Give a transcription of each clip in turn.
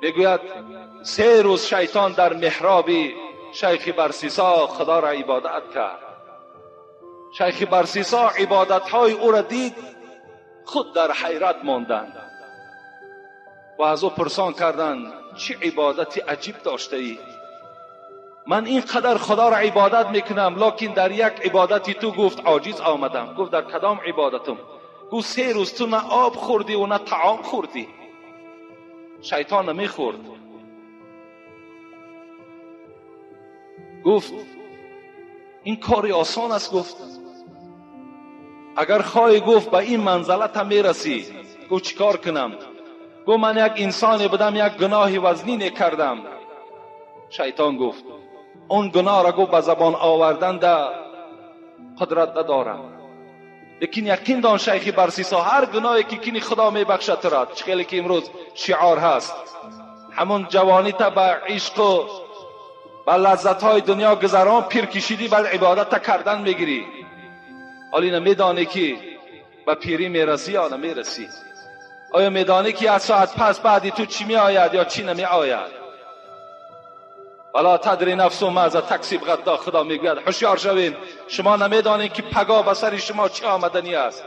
میگوید 3 روز شیطان در محراب شیخ برسیسا خدا را عبادت کرد. شیخ برسیسا عبادتهای او را دید، خود در حیرت ماندند و از او پرسان کردند چه عبادت عجیب داشته ای؟ من اینقدر خدا را عبادت میکنم، لکن در یک عبادتی تو گفت عاجز آمدم. گفت در کدام عبادتم؟ گفت 3 روز تو نه آب خوردی و نه طعام خوردی. شیطان نمیخورد. گفت این کاری آسان است. گفت اگر خواهی گفت به این منزلت هم میرسی. گفت چیکار کنم؟ گفت من یک انسانی بودم، یک گناهی وزنی کردم. شیطان گفت اون گناه را گفت به زبان آوردن ده قدرت ندارم، لیکن یقین دان شیخ برسیسا هر گناهی که کنی خدا میبخشد تو را. چه که امروز شعار هست، همون جوانی تا به عشق و به لذت های دنیا گذران پیر کشیدی، بعد عبادت تا کردن میگیری. حالی نمیدانی که به پیری میرسی یا نمیرسی. آیا میدانی که از ساعت پس بعدی تو چی میآید یا چی نمیآید؟ ولا تدری نفس ماذا تکسب غدا. خدا میگوید هوشیار شوین، شما نمیدانید که پگاه به سر شما چه آمدنی است.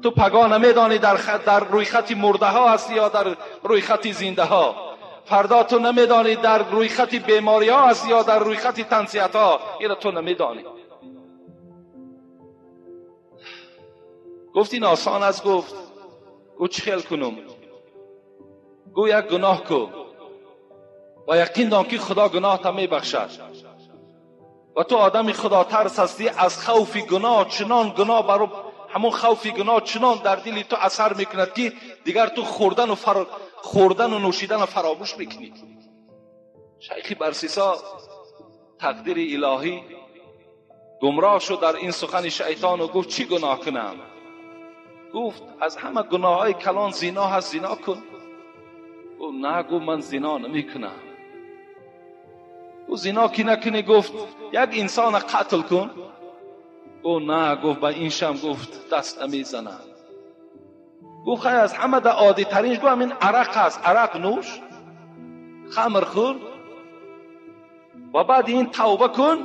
تو پگاه نمیدانی در روی خط مرده ها هستی یا در روی خط زنده ها. فردا تو نمیدانی در روی خط بیماری ها هستی یا در روی خط تنصیحت ها. این تو نمیدانی. گفت این آسان است. گفت چه خیل کنم؟ گو یک گناه کو و یقین دان که خدا گناه تا میبخشد و تو آدم خدا ترس هستی. از خوف گناه چنان گناه برو همون خوف گناه چنان در دل تو اثر میکند که دیگر تو خوردن و نوشیدن فراموش میکنی. شیخ برسیسا تقدیر الهی گمراه شد در این سخن شیطان و گفت چی گناه کنم؟ گفت از همه گناه های کلان زنا هست، زنا کن. گفت نه، گفت من زنا نمیکنم. گفت زنا کی نکنی؟ گفت یک انسان قتل کن. گفت نه، گفت به این شم گفت دست نمیزنم. گفت خیلی از همه در عادی ترینش گفت همین عرق هست، عرق نوش، خمر خور و بعد این توبه کن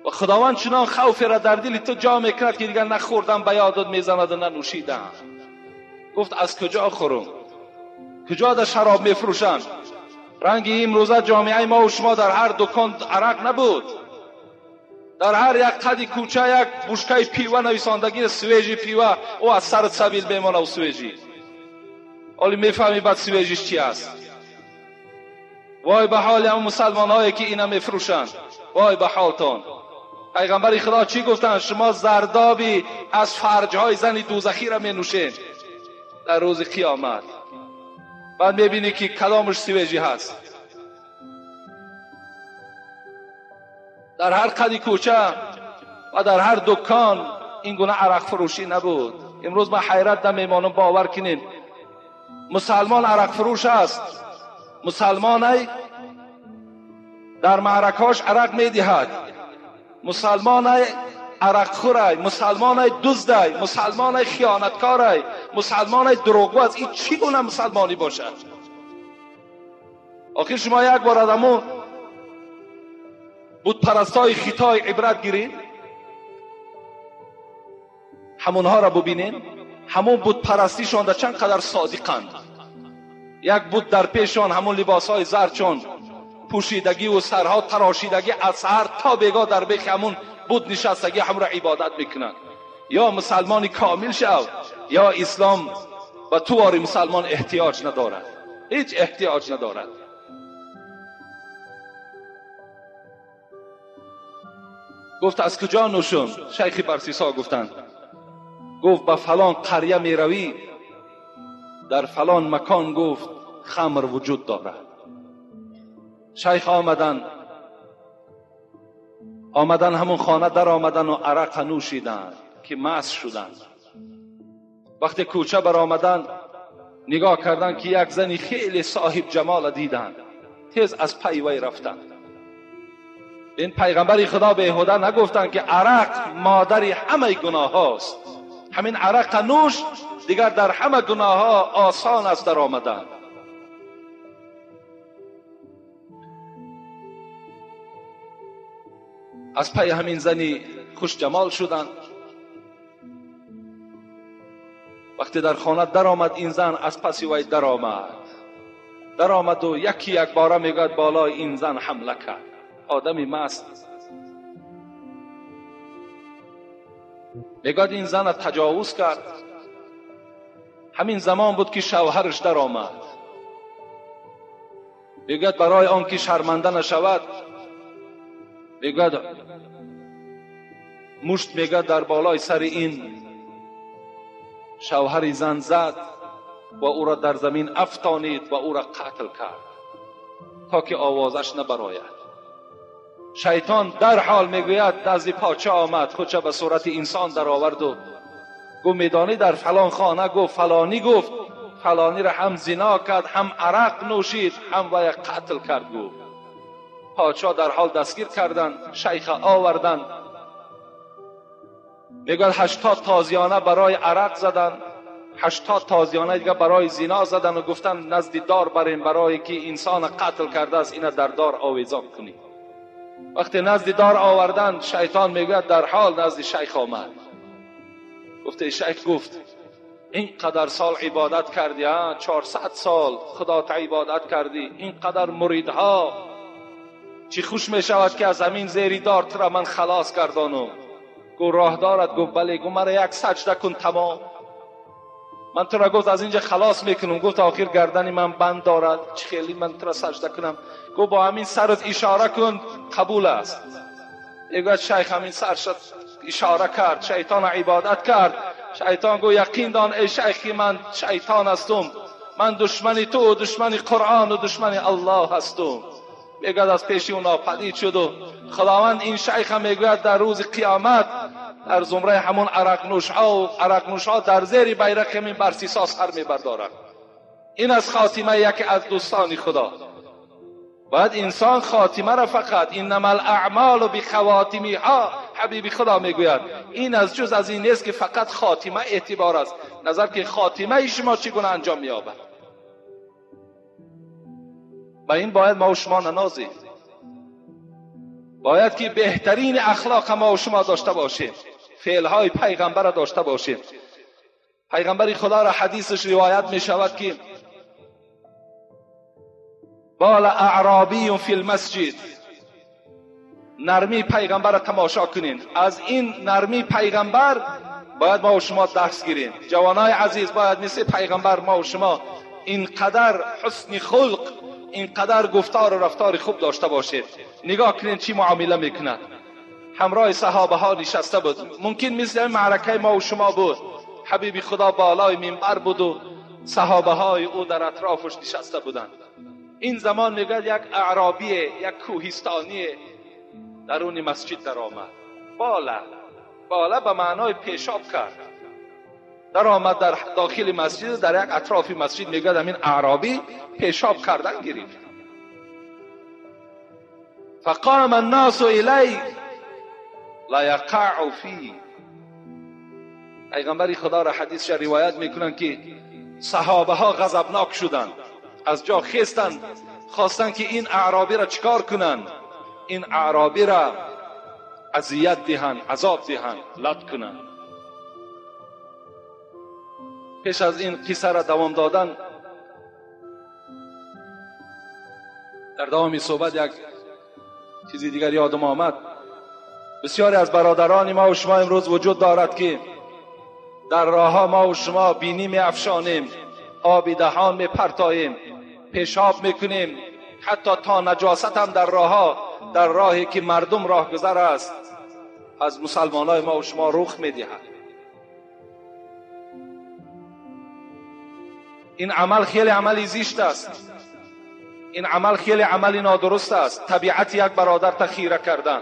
و خداوند چنان خوفی را در دل تو جا میکند که دیگر نه خوردن به یادت میزند و نه نوشیدن. گفت از کجا خورم؟ کجا در شراب میفروشند؟ رنگ امروزه جامعه ما و شما در هر دکان عرق نبود، در هر یک قد کوچه یک بشکه پیوه نویساندگی свежий پیوه، او از سر سبیل میمانه و свежий. حالی میفهمی بعد свежий ش چی است. وای به حال هم مسلمان هایی که اینا میفروشند، وای به حالتان. پیغمبر خدا چی گفتن؟ شما زردابی از فرجهای زن دوزخی را می نوشین در روز قیامت. بعد میبینی که کلامش свежий هست. در هر قدی کوچه و در هر دکان این گونه عرق فروشی نبود. امروز من حیرت نمیمانم، باور کنین مسلمان عرق فروش است. مسلمان در معرکهاش عرق میدهد، مسلمان عرق خورای، مسلمان دزدای، مسلمان خیانتکارای، مسلمان دروغگو است. این چی گونه مسلمانی باشد؟ آخر شما یک بار آدمو بود پرستای خطای عبرت گیرین، همونها را ببینین، همون بود پرستیشان در چند قدر صادقند. یک بود در پیشان همون لباسهای زرچون پوشیدگی و سرها تراشیدگی، از سحر تا بیگاه در بیخ همون بود نشستگی هم را عبادت میکنند. یا مسلمان کامل شو یا اسلام به تو واری مسلمان احتیاج ندارد، هیچ احتیاج ندارد. گفت از کجا نوشم؟ شیخ برسیسا گفتند. گفت به فلان قریه میروی، در فلان مکان گفت خمر وجود دارد. شیخ آمدن همون خانه در آمدن و عرق نوشیدن که مست شدند. وقتی کوچه بر آمدن نگاه کردن که یک زنی خیلی صاحب جمال دیدند، تیز از پی وی رفتند. این پیغمبر خدا بیهوده نگفتند که عرق مادر همه گناه هاست. همین عرق نوش دیگر در همه گناه ها آسان است در آمدن. از پی همین زنی خوش جمال شدند. وقتی در خانه در آمد این زن از پس وی در آمد و یکی یک باره میگوید بالای این زن حمله کرد. آدمی مست میگوید این زن تجاوز کرد. همین زمان بود که شوهرش در آمد. میگوید برای آنکه شرمنده نشود، میگوید مشت میگوید در بالای سر این شوهر زن زد و او را در زمین افتانید و او را قتل کرد تا که آوازش نبراید. شیطان در حال میگوید نزد پاچه آمد، خودش به صورت انسان در آورد و گفت میدانی در فلان خانه گفت فلانی، گفت فلانی را هم زنا کرد، هم عرق نوشید، هم وی قتل کرد. گفت پاچه در حال دستگیر کردند، شیخ آوردند. میگوید 80 تازیانه برای عرق زدن، 80 تازیانه دیگه برای زنا زدن و گفتن نزد دار بریم، برای که انسان قتل کرده است اینا در دار آویزان کنیم. وقتی نزد دار آوردن، شیطان میگوید در حال نزد شیخ آمد. گفته شیخ گفت اینقدر سال عبادت کردی، 400 سال خدا تا عبادت کردی، اینقدر مریدها، چی خوش میشود که از همین زیر دار تو را من خلاص گردانم. گفت راه دارد؟ گفت بله. گفت مرا یک سجده کن تمام، من تو را گفت از اینجا خلاص میکنم. گفت آخر گردن من بند دارد، چه خیلی من تو را سجده کنم؟ گفت با همین سرت اشاره کن قبول است. میگوید شیخ همین سرش اشاره کرد، شیطان عبادت کرد. شیطان گفت یقین دان ای شیخ من شیطان هستم، من دشمن تو و دشمن قرآن و دشمن الله هستم. میگوید از پیش او ناپدید شد و خداوند این شیخ هم میگوید در روز قیامت در زمره همون عرق نوشها و عرق نوشها در زیر بیرق همین برسیسا سر میبردارد. این از خاتمه یکی از دوستان خدا. باید انسان خاتمه را فقط انما الاعمال بخواتمیها، حبیب خدا میگوید این از جز از این نیست که فقط خاتمه اعتبار است، نظر که خاتمه شما چگونه انجام مییابد. و این باید ما و شما ننازیم، باید که بهترین اخلاق ما و شما داشته باشیم، فعلهای پیغمبر را داشته باشیم. پیغمبر خدا را حدیثش روایت می شود که بال اعرابی فی المسجد. نرمی پیغمبر را تماشا کنین. از این نرمی پیغمبر باید ما و شما درس گیریم. جوانای عزیز باید مثل پیغمبر ما و شما اینقدر حسن خلق، اینقدر گفتار و رفتار خوب داشته باشید. نگاه کنین چی معامله میکند. همراه صحابه ها نشسته بود، ممکن مثل معرکه ما و شما بود. حبیب خدا بالای منبر بود و صحابه های او در اطرافش نشسته بودند. این زمان میگوید یک اعرابی، یک کوهستانی درون مسجد در آمد. بالا به معنای پیشاب کرد. در آمد در داخل مسجد، در یک اطراف مسجد میگوید همین اعرابی پیشاب کردن گرفت. فقام الناس الی لا یقع فی. پیغمبر خدا را حدیث روایت میکنن که صحابه ها غضبناک شدند، از جا خیستند، خواستند که این اعرابی را چیکار کنند؟ این اعرابی را اذیت دهند، عذاب دهند، لط کنند. پیش از این قصه را دوام دادن، در دوام صحبت یک چیزی دیگر یادم آمد. بسیاری از برادران ما و شما امروز وجود دارد که در راه ما و شما بینی می افشانیم، آب دهان می پرتاییم، پیشاب میکنیم، حتی تا نجاست هم در راه، در راهی که مردم راهگذر است، از مسلمانای ما و شما رخ میدهد. این عمل خیلی عملی زشت است، این عمل خیلی عملی نادرست است. طبیعت یک برادر تخیره کردن.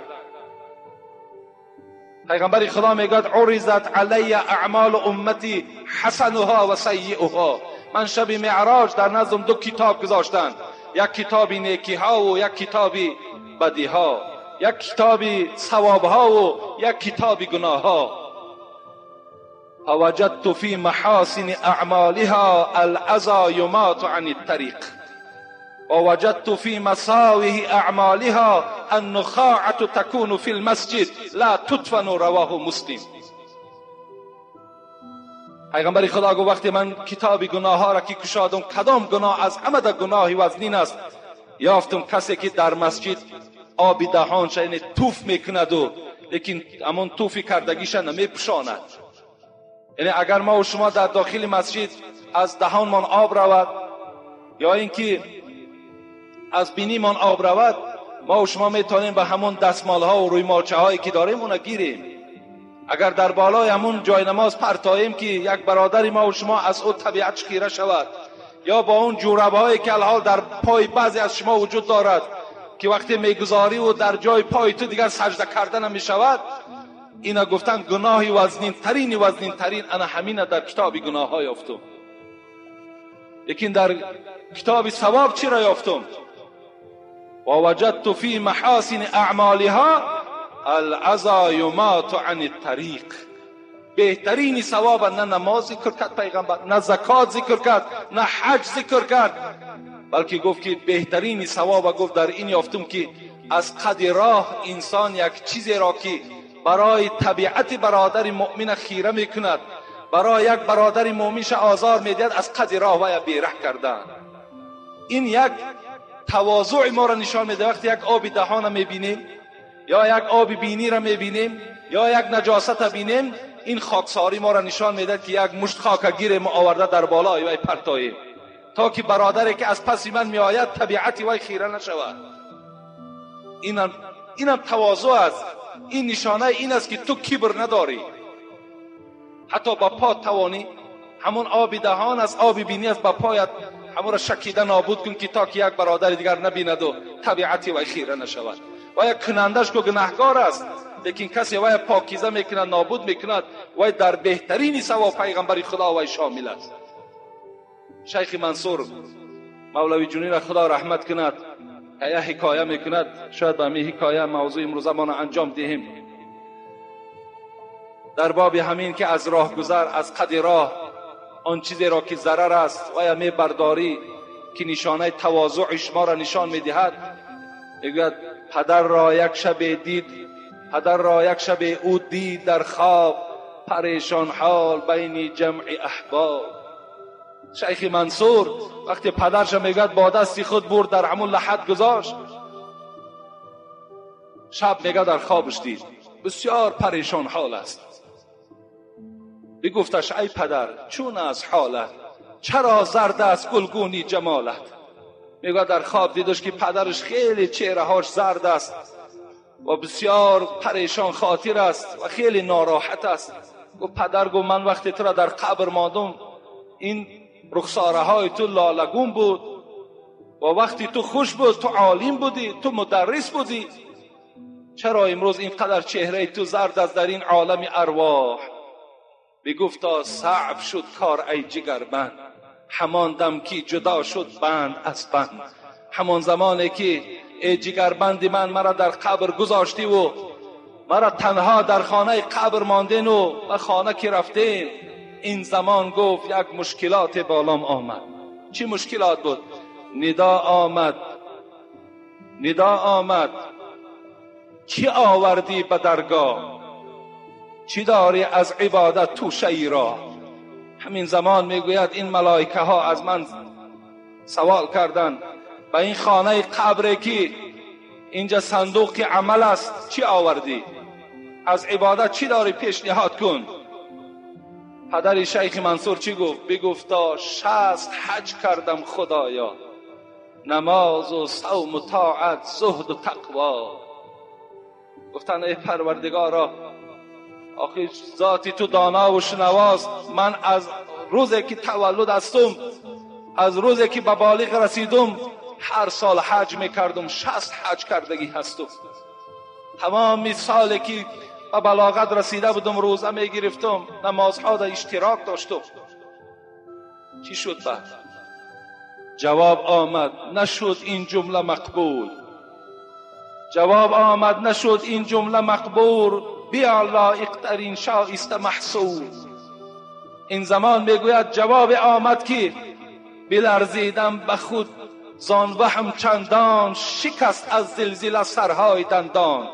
پیغمبر خدا میگوید عرضت علی اعمال امتی حسنها و سیئها. من شب معراج در نزدم دو کتاب گذاشتند، یک کتاب نیکی ها و یک کتاب بدی ها. یک کتاب ثواب ها و یک کتاب گناه ها. فوجدت فی محاسن اعمالها الاذی یمات عن الطریق ووجدت فی مساوئ اعمالها النخاعة تكون فی المسجد لا تدفن. رواه مسلم. پیغمبر خدا گفت وقتی من کتاب گناه ها را که کشادم، کدام گناه از همه در گناهی وزنین است، یافتم کسی که در مسجد آب دهانش یعنی توف میکند و لیکن همون توفی کردگیش نمیپوشاند. یعنی اگر ما و شما در داخل مسجد از دهانمان آب رود یا اینکه از بینیمان آب رود، ما و شما میتونیم به همون دستمال ها و رویمالچه هایی که داریم اونا گیریم. اگر در بالای همون جای نماز پرتاییم که یک برادر ما و شما از او طبیعت خیره شود، یا با اون جورب هایی که الحال در پای بعضی از شما وجود دارد که وقتی میگذاری و در جای پای تو دیگر سجده کردن نمی شود، اینا گفتن گناهی وزنین ترین وزنین ترین انا همین در کتاب گناه ها یافتم. لیکن در کتاب ثواب چی را یافتم؟ و وجدت فی محاسن اعمالها الاذی یمات عن الطریق. بهترین ثواب نه نماز ذکر کرد پیغمبر، نه زکات ذکر کرد، نه حج ذکر کرد، بلکه گفت که بهترین ثواب گفت در این یافتم که از قد راه انسان یک چیزی را که برای طبیعت برادر مؤمن خیره میکند، برای یک برادر مؤمنش آزار میدهد، از قد راه و بیره کردن. این یک تواضع ما را نشان میده. وقتی یک آب دهان میبینیم یا یک آب بینی را میبینیم یا یک نجاست بینیم، این خاکساری ما را نشان میده که یک مشت خاک گیر ما آورده در بالای وی پرتاییم تا که برادری که از پس من میآید طبیعتی وی خیره نشود. اینم تواضع است. این نشانه این است که تو کبر نداری، حتی با پا توانی همون آب دهان از آب بینی است با پایت همون را شکیده نابود کن که تا که یک برادر دیگر نبیند و طبیعتی وی خیره نشود. و یک کنندش که گناهکار است، لیکن کسی وی پاکیزه میکند، نابود میکند، وی در بهترین ثواب پیغمبر خدا وی شامل است. شیخ منصور مولوی جونی را خدا رحمت کند یک حکایه میکند، شاید به همین حکایه موضوع امروز ما انجام دهیم، در باب همین که از راه گذر، از قد راه آن چیزی را که ضرر است و یا می برداری که نشانه تواضع شما را نشان میدهد. میگوید پدر را یک شب دید، پدر را یک شب او دید در خواب، پریشان حال بین جمع احباب. شیخ منصور وقتی پدرش میگوید با دستی خود برد در همون لحد گذاشت، شب میگه در خوابش دید بسیار پریشان حال است. بگفتش ای پدر چون از حالت، چرا زرد است گلگونی جمالت؟ میگه در خواب دیدش که پدرش خیلی چهره هاش زرد است و بسیار پریشان خاطر است و خیلی ناراحت است. گفت پدر، گفت من وقتی تو را در قبر ماندم این رخساره های تو لالگون بود و وقتی تو خوش بود تو عالم بودی، تو مدرس بودی، چرا امروز اینقدر چهره تو زرد است در این عالم ارواح؟ بگفتا صعب شد کار ای جگربند، همان دم که جدا شد بند از بند. همان زمانی که ای جگربند من مرا در قبر گذاشتی و مرا تنها در خانه قبر ماندین و به خانه که رفتیم، این زمان گفت یک مشکلات بالام آمد. چی مشکلات بود؟ ندا آمد، ندا آمد چی آوردی به درگاه، چی داری از عبادت توشه ای را؟ همین زمان میگوید این ملائکه ها از من سوال کردند به این خانه قبر که اینجا صندوق عمل است چی آوردی، از عبادت چی داری پیشنهاد کن. پدر شیخ منصور چی گفت؟ بگفتا 60 حج کردم خدایا، نماز و صوم و طاعت، زهد و تقوا. گفتن ای پروردگارا، آخه ذاتی تو دانا و شنواست، من از روزی که تولد هستم، از روزی که به بالغ رسیدم، هر سال حج میکردم، 60 حج کردگی هستم. تمام سالی که به بلاغت رسیده بودم روزه میگرفتم، نمازها در اشتراک داشتم. چی شد بعد؟ جواب آمد نشد این جمله مقبول. جواب آمد نشد این جمله مقبور، بیا لایق ترین شایسته محصور. این زمان میگوید جواب آمد که بلرزیدم به خود زان وهم چندان، شکست از زلزله سرهای دندان.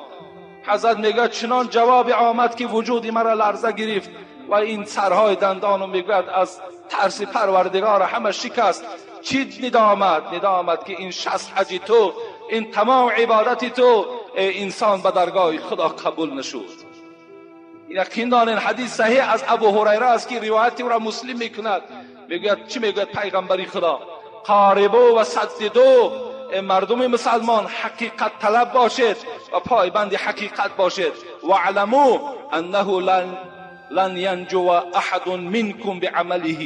حضرت میگوید چنان جواب آمد که وجود مرا لرزه گرفت و این سرهای دندانو میگوید از ترس پروردگار همه شکست. چی ندا آمد؟ ندا آمد که این 60 حج تو، این تمام عبادت تو ای انسان به درگاه خدا قبول نشد. یقین دانین حدیث صحیح از ابو هریره است که روایت او را مسلم میکند. میگوید چی میگوید پیغمبری خدا؟ قاربو و سددو، مردم مسلمان حقیقت طلب باشید و پایبند حقیقت باشید. و علمو انه لن ینجو احد منکم بعمله.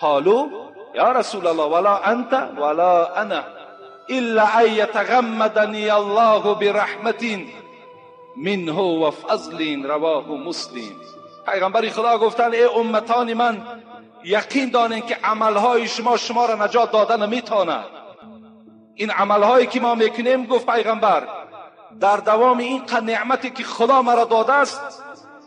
قالوا یا رسول الله ولا انت ولا انا الا ان يتغمدني الله برحمة منه و فضل. رواه مسلم. پیغمبر خدا گفتند ای امتان من، یقین دانین که عملهای شما شما را نجات داده نمیتواند. این عملهایی که ما میکنیم، گفت پیغمبر، در دوام این نعمتی که خدا مرا داده است،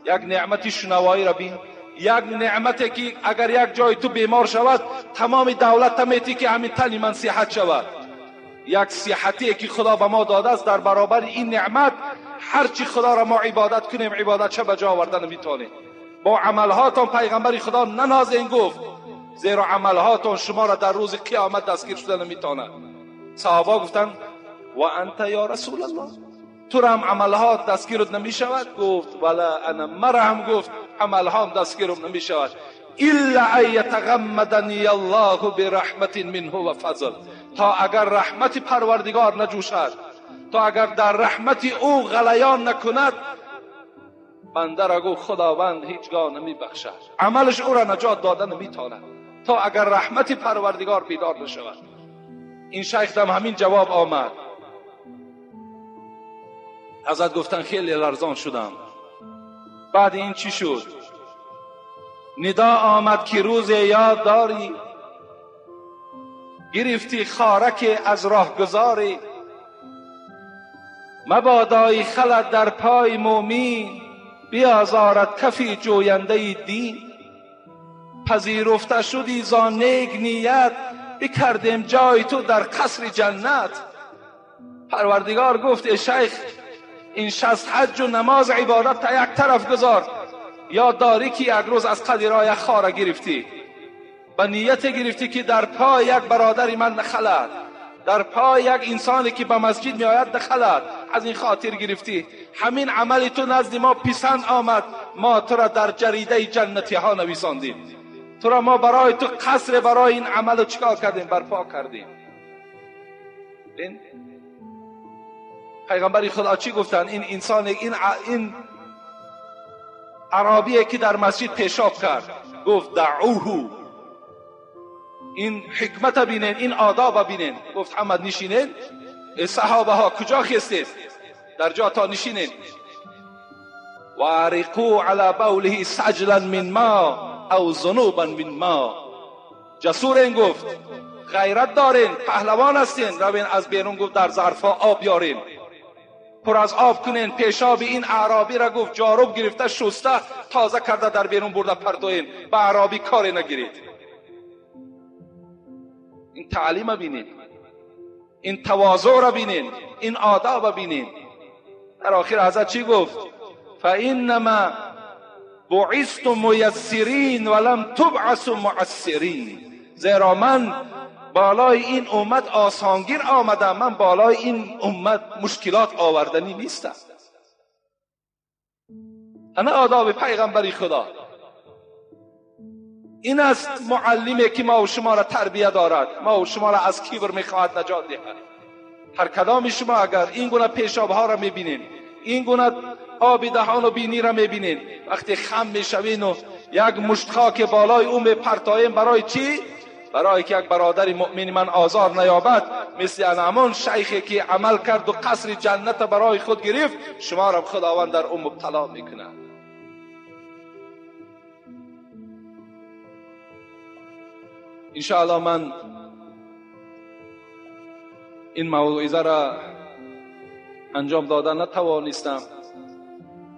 یک نعمت شنوایی را بین، یک نعمتی که اگر یک جای تو بیمار شود تمام دولت میتی که همین تن من صحت شود، یک صحتی که خدا به ما داده است، در برابر این نعمت هرچی خدا را ما عبادت کنیم عبادت چه به جا آورده نمیتونیم. با عملهاتان پیغمبر خدا ننازین گفت، زیرا عملهاتان شما را در روز قیامت دستگیر شده نمیتونه. صحابه گفتند و انت یا رسول الله، تو را هم عملهات دستگیرت نمیشود؟ گفت ولا انا، مرا هم گفت عملهام دستگیرم نمیشود الا ان یتغمدنی الله برحمت منه و فضل. تا اگر رحمت پروردگار نجوشد، تا اگر در رحمت او غلیان نکند، بنده را گفت خداوند هیچگاه نمی بخشد، عملش او را نجات داده نمیتواند تا اگر رحمت پروردگار بیدار نشود. این شیخ دم همین جواب آمد. حضرت گفتن خیلی لرزان شدم. بعد این چی شد؟ ندا آمد که روز یاد داری، گرفتی خارک از راهگذاری، مبادای خلد در پای مومین، بیازارد کفی جوینده دین. پذیرفته شدی زان نیک نیت، بکردیم جای تو در قصر جنت. پروردگار گفت ای شیخ، این 60 حج و نماز عبادت تا یک طرف گذار، یاد داری که یک روز از قدیرای یک خاره گرفتی، به نیت گرفتی که در پای یک برادر من نخلد، در پای یک انسانی که به مسجد می آید دخلد، از این خاطر گرفتی. همین عمل تو نزد ما پسند آمد، ما تو را در جریده جنتی ها نویساندیم، تو را ما برای تو قصر برای این عمل رو چیکار کردیم؟ برپا کردیم. این پیغمبر خدا چی گفتن؟ این انسان، این عربیه که در مسجد پیشاب کرد، گفت دعوه. این حکمت بینین، این آداب بینین. گفت حمد نشینین، صحابه ها کجا خستید؟ در جا تا نشینین. و عرقو علی بوله سجلا من ما او ذنوبا من ما. جسورین گفت، غیرت دارین، پهلوان هستین، روین از بیرون گفت در ظرفا آب بیارین، پر از آب کنین، پیشاب این اعرابی را گفت جاروب گرفته شسته تازه کرده در بیرون برده پرتوین، به اعرابی کاری نگیرید. این تعلیم بینین، این تواضع را بینین، این آداب بینین. در آخر حضرت چی گفت؟ فانما بعثت میسرین ولم تبعثوا معسرین. زیرا من بالای این امت آسانگیر آمدم، من بالای این امت مشکلات آوردنی نیستم. انا آداب پیغمبری خدا این است. معلمی که ما و شما را تربیه دارد، ما و شما را از کبر میخواهد نجات دهد. هر کدام شما اگر این گونه پیشابها را میبینین، این گونه آب دهان و بینی را میبینین، وقتی خم میشوین و یک مشت خاک بالای او میپرتایم، برای چی؟ برای که یک برادر مؤمن من آزار نیابد، مثل انعمان شیخی که عمل کرد و قصر جنت برای خود گرفت، شما را خداوند در او مبتلا میکند. انشاءالله من این موعظه را انجام دادن نتوانستم.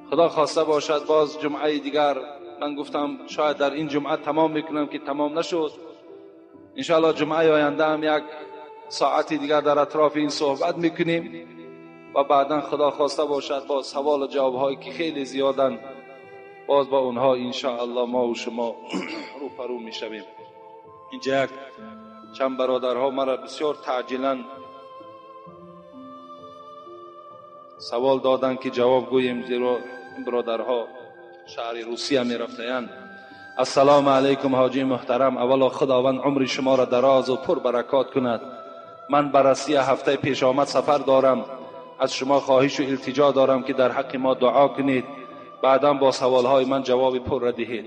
خدا خواسته باشد باز جمعه دیگر، من گفتم شاید در این جمعه تمام میکنم که تمام نشد. انشاءالله جمعه آینده هم یک ساعتی دیگر در اطراف این صحبت میکنیم و بعدا خدا خواسته باشد با سوال و جواب هایی که خیلی زیادن باز با اونها انشاءالله ما و شما روبرو میشویم. اینجا یک چند برادرها مرا بسیار تعجیلا سوال دادن که جواب گوییم، زیرا این برادرها شهر روسیه می رفتند. السلام علیکم حاجی محترم، اولا خداوند عمر شما را دراز و پر برکات کند. من بررسی هفته پیش آمد سفر دارم، از شما خواهش و التجا دارم که در حق ما دعا کنید، بعدا با سوالهای من جواب پر را دهید.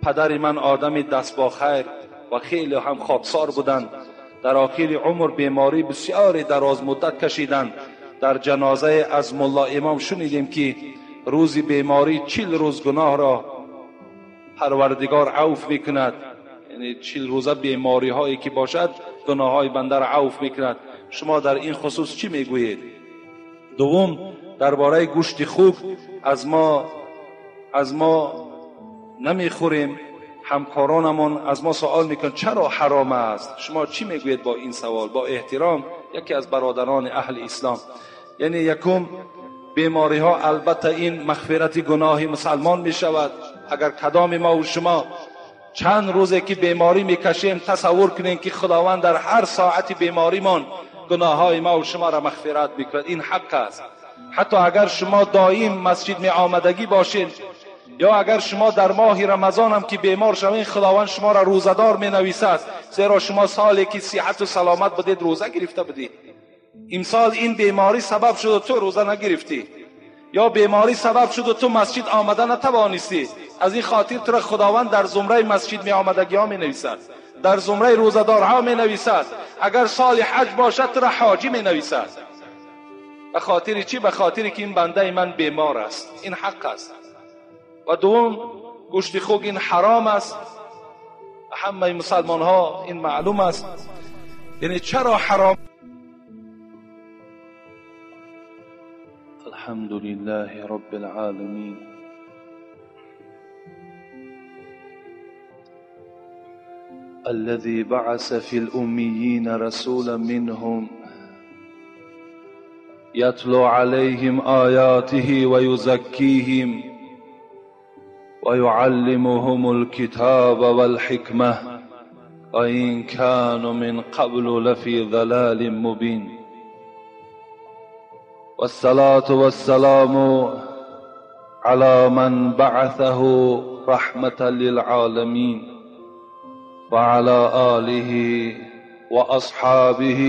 پدر من آدم دست با خیر و خیلی هم خاکسار بودند. در آخر عمر بیماری بسیار دراز مدت کشیدند. در جنازه از ملا امام شنیدیم که روز بیماری 40 روز گناه را پروردگار عفو میکند، یعنی 40 روزه بیماری هایی که باشد گناه های بنده را عفو میکند. شما در این خصوص چی میگویید؟ دوم، درباره گوشت خوک از ما نمیخوریم، همکارانمان از ما سوال میکنند چرا حرام است؟ شما چی میگویید با این سوال؟ با احترام یکی از برادران اهل اسلام. یعنی یکم، بیماری ها البته این مغفرت گناه مسلمان می شود. اگر کدام ما و شما چند روزه که بیماری میکشیم تصور کنیم که خداوند در هر ساعت بیماریمان گناه های ما و شما را مغفرت میکند، این حق است. حتی اگر شما دائم مسجد می آمدگی باشید یا اگر شما در ماه رمضان هم که بیمار شوین، خداوند شما را روزه‌دار می نویسد، زیرا شما سالی که صحت و سلامت بودید روزه گرفته بودید. امسال این بیماری سبب شد و تو روزه نگرفتی، یا بیماری سبب شد و تو مسجد آمده نتوانستی، از این خاطر تو را خداوند در زمره مسجد می آمدگی ها می نویسد، در زمره روزه‌دارها می نویسد. اگر سال حج باشد تو را حاجی می نویسد. به خاطر چی؟ به خاطر که این بنده من بیمار است، این حق است. و دوم، گوشت خوک این حرام است، همه مسلمان ها این معلوم است. یعنی چرا حرام؟ الحمد لله رب العالمین، الذي بعث في الأميين رسولا منهم يتلو عليهم آياته ويزكيهم ويعلمهم الكتاب والحكمة وإن كانوا من قبل لفي ضلال مبين. والصلاة والسلام على من بعثه رحمة للعالمين وعلى آله وأصحابه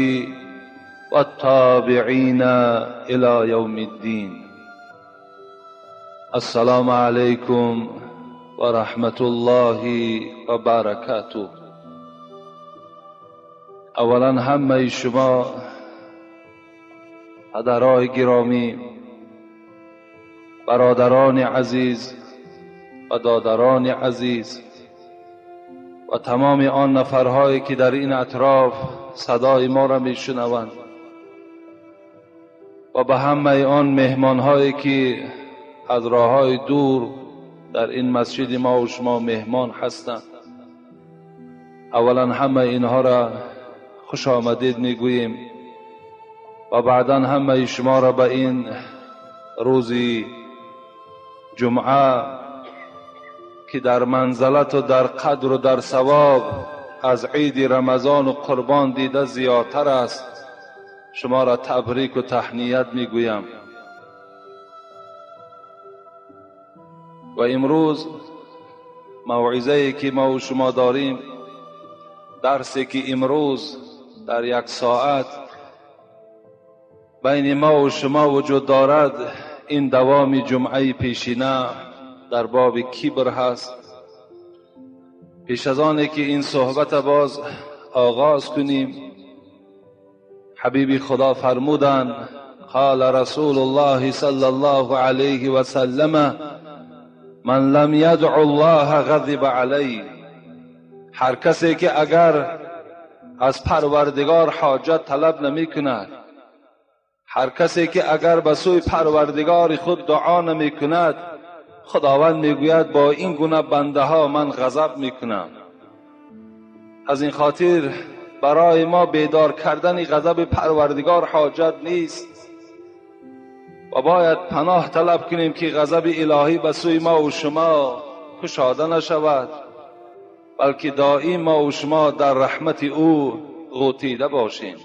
والتابعين إلى يوم الدين. السلام علیکم و رحمت الله و برکاته. اولا همه شما پدرای گرامی، برادران عزیز و دادران عزیز و تمام آن نفرهایی که در این اطراف صدای ما را میشنوند و به همه آن مهمانهایی که از راه‌های دور در این مسجد ما و شما مهمان هستند، اولا همه اینها را خوش آمدید میگوییم و بعدا همه شما را به این روزی جمعه که در منزلت و در قدر و در ثواب از عید رمضان و قربان دیده زیادتر است، شما را تبریک و تهنیت میگویم. و امروز موعظه‌ای که ما و شما داریم، درسی که امروز در یک ساعت بین ما و شما وجود دارد، این دوام جمعه پیشینه در باب کبر هست. پیش از آن که این صحبت باز آغاز کنیم، حبیب خدا فرمودند: قال رسول الله صلی الله علیه و سلم من لم یدع الله غضب علیه. هر کسی که اگر از پروردگار حاجت طلب نمی کند، ҳар касе ки агар ба сӯи Парвардигори худ дуо намекунад, Худованд мегӯяд бо ин гуна бандаҳо ман ғазаб мекунам. Аз ин хотир барои мо бедор кардани ғазаби Парвардигор ҳоҷат нест ва бояд паноҳ талаб кунем ки ғазаби илоҳӣ ба сӯи мо ва шумо кушода нашавад, балки доим мо ва шумо дар раҳмати ӯ ғӯтида бошем.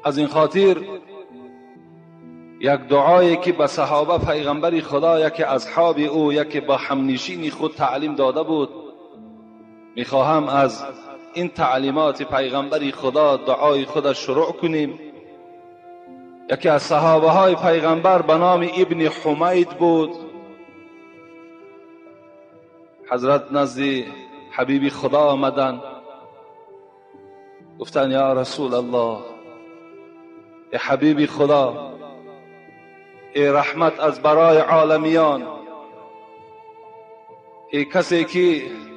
Аз ин хотир як дуое ки ба саҳоба пайғамбари Худо, яке асҳоби ӯ, яке ба ҳамнишини худ таълим дода буд, мехоҳам аз ин таълимоти пайғамбари Худо дуои худро шурӯъ кунем. Яке аз саҳобаҳои пайғамбар ба номи Ибни Ҳумайд буд. Ҳазрат назди ҳабиби Худо омаданд, гуфтанд: ё Расулаллоҳ, эй ҳабиби Худо, эй раҳмат аз барои оламиён, эй касе ки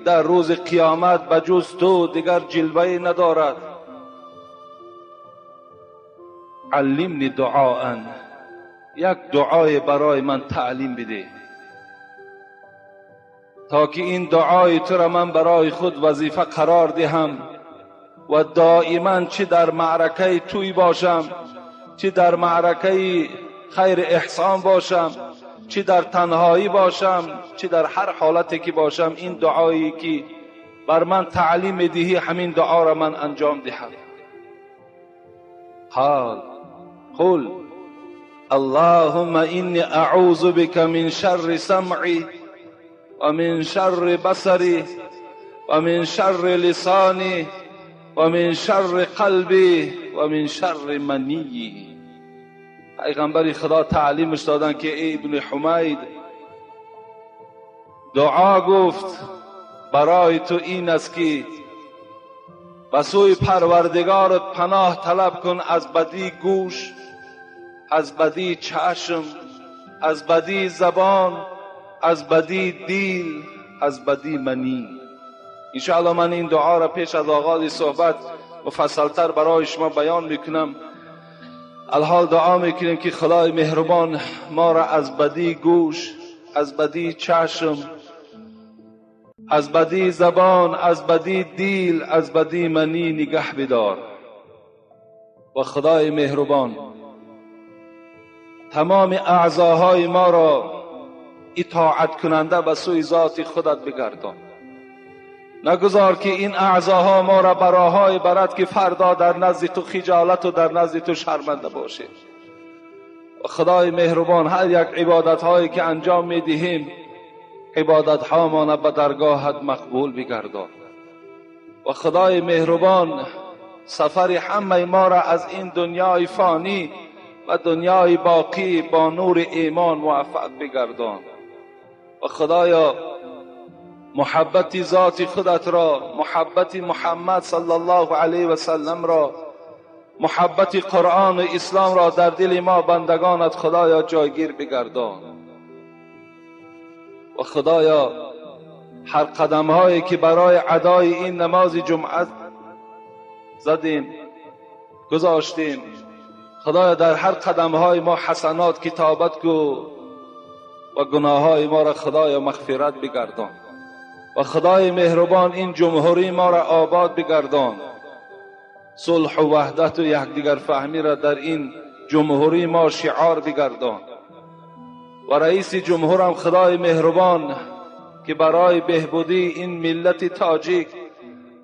дар рӯзи қиёмат ба ҷуз ту дигар ҷилвае надорад, аллимни дуоан, як дуое барои ман таълим бидеҳ, то ки ин дуои туро ман барои худ вазифа қарор диҳам ва доиман чӣ дар маъракаи туй бошам, чӣ дар маъракаи хайри эҳсон бошам, чӣ дар танҳоӣ бошам, чӣ дар ҳар ҳолате ки бошам, ин дуое ки бар ман таълим медиҳӣ, ҳамин дуоро ман анҷом диҳам. قال قل اللهم إني أعوذ بك من شر سمعي ومن شر بصري ومن شر لساني ومن شر قلبي ومن شر منیی. پیغمبر خدا تعلیمش دادن که ای ابن حمید، دعا گفت برای تو این است که به سوی پروردگارت پناه طلب کن از بدی گوش، از بدی چشم، از بدی زبان، از بدی دیل، از بدی منی. انشاءالله من این دعا را پیش از آغاز صحبت مفصلتر برای شما بیان میکنم. الحال دعا میکنیم که خدای مهربان ما را از بدی گوش، از بدی چشم، از بدی زبان، از بدی دیل، از بدی منی نگه بدار. و خدای مهربان تمام اعضاهای ما را اطاعت کننده به سوی ذات خودت بگردان. نگذار که این اعضاها ما را به راههای برد که فردا در نزد تو خجالت و در نزد تو شرمنده باشیم. و خدای مهربان هر یک عبادت هایی که انجام میدهیم، عبادت ها ما به درگاهت مقبول بگردان. و خدای مهربان سفر همه ما را از این دنیای فانی و دنیای باقی با نور ایمان موفق بگردان. و خدایا محبت ذات خودت را، محبت محمد صلی الله علیه و سلم را، محبت قرآن و اسلام را در دل ما بندگانت خدایا جایگیر بگردان. و خدایا هر قدم هایی که برای ادای این نماز جمعه زدیم، گذاشتیم، خدایا در هر قدم های ما حسنات کتابت کو و گناه های ما را خدایا مغفرت بگردان. و خدای مهربان این جمهوری ما را آباد بگردان، صلح و وحدت و یکدیگر فهمی را در این جمهوری ما شعار بگردان. و رئیس جمهورم خدای مهربان که برای بهبودی این ملت تاجیک،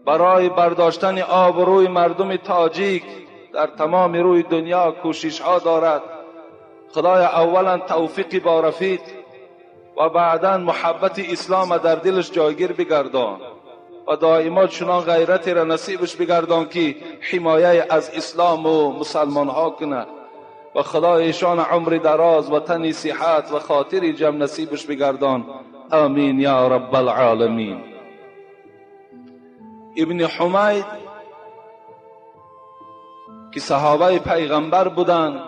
برای برداشتن آبروی مردم تاجیک در تمام روی دنیا کوشش ها دارد، خدای اولا توفیق با رفیق و بعدا محبت اسلام در دلش جایگیر بگردان و دائما چنان غیرتی را نصیبش بگردان که حمایه از اسلام و مسلمان ها کند. و خدای ایشان عمر دراز و تنی صحت و خاطر جمع نصیبش بگردان. آمین یا رب العالمین. ابن حمید که صحابه پیغمبر بودند،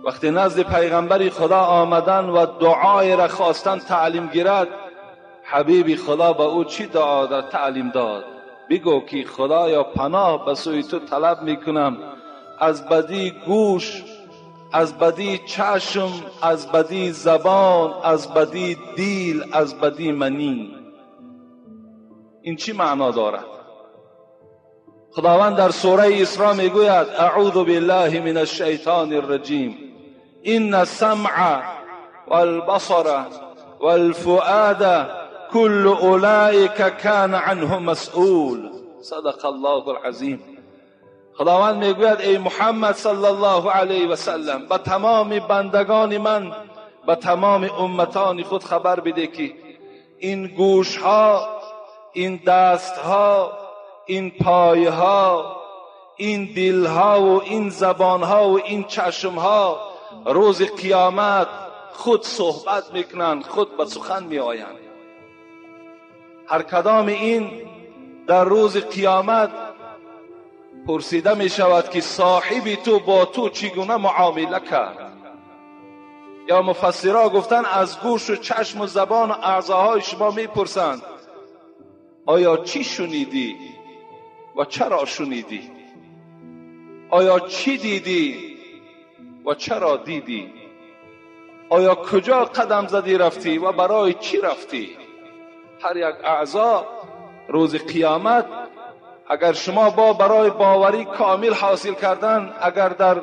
وقتی نزد پیغمبر خدا آمدن و دعای را خواستن تعلیم گیرد، حبیب خدا به او چی دعا در تعلیم داد؟ بگو که خدایا پناه به سوی تو طلب میکنم از بدی گوش، از بدی چشم، از بدی زبان، از بدی دیل، از بدی منی. این چی معنا دارد؟ خداوند در سوره اسراء میگوید اعوذ بالله من الشیطان الرجیم ان السمع والبصر والفؤاد كل اولئک کان عنه مسئول. صدق الله العظیم. خداوند میگوید ای محمد صلی الله علیه و سلم، به تمام بندگان من، به تمام امتان خود خبر بده که این گوش ها، این دست ها، این پای ها، این دل ها و این زبان ها و این چشم ها روز قیامت خود صحبت میکنند، خود به سخن میآیند. هر کدام این در روز قیامت پرسیده می شود که صاحب تو با تو چگونه معامله کرد. یا مفسرها گفتن از گوش و چشم و زبان و اعضاهای شما می پرسند آیا چی شنیدی و چرا شنیدی؟ آیا چی دیدی و چرا دیدی؟ آیا کجا قدم زدی رفتی و برای چی رفتی؟ هر یک اعضا روز قیامت اگر شما با برای باوری کامل حاصل کردن، اگر در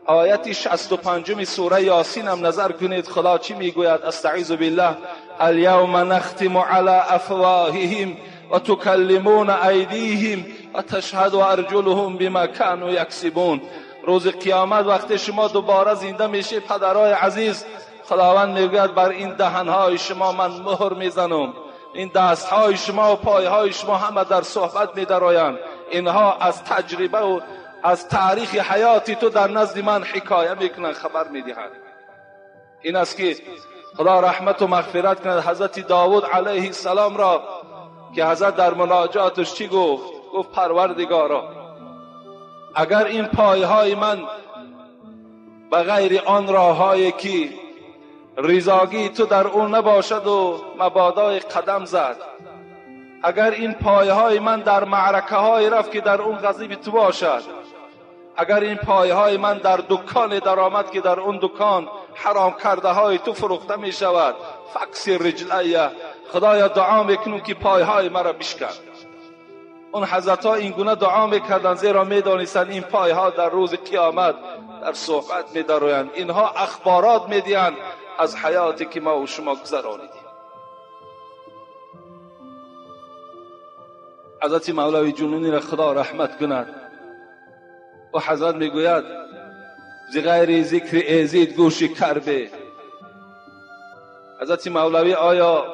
آیت 65 سوره یاسین هم نظر کنید خدا چی میگوید؟ استعیذ بالله الیوم نختم علی افواههم و تکلمون ایدیهم و تشهد ارجلهم بما كانوا یکسبون. روز قیامت وقتی شما دوباره زنده میشید پدرای عزیز، خداوند میگوید بر این دهنهای شما من مهر میزنم، این دستهای شما و پایهای شما همه در صحبت میدرآیند، اینها از تجربه و از تاریخ حیاتی تو در نزد من حکایه میکنند، خبر میدهند. این است که خدا رحمت و مغفرت کند حضرت داود علیه السلام را که حضرت در مناجاتش چی گفت؟ گفت پروردگارا اگر این پایهای من به غیر آن راههایی که رضاگی تو در اون نباشد و مبادای قدم زد، اگر این پایهای من در معرکه های رفت که در اون غضب تو باشد، اگر این پایهای من در دکان درآمد که در اون دکان حرام کرده های تو فروخته می شود، فکس رجلیه، خدایا دعا میکنم که پایهای مرا بشکن. اون حضرت ها این گونه دعا میکردن زیرا میدانستند این پایها در روز قیامت در صحبت میدرویند، اینها اخبارات میدهند از حیاتی که ما و شما گذرانیدیم. حضرت مولوی جنونی را خدا رحمت کند و حضرت میگوید ز غیر ذکر ایزید گوش کربه. حضرت مولوی آیا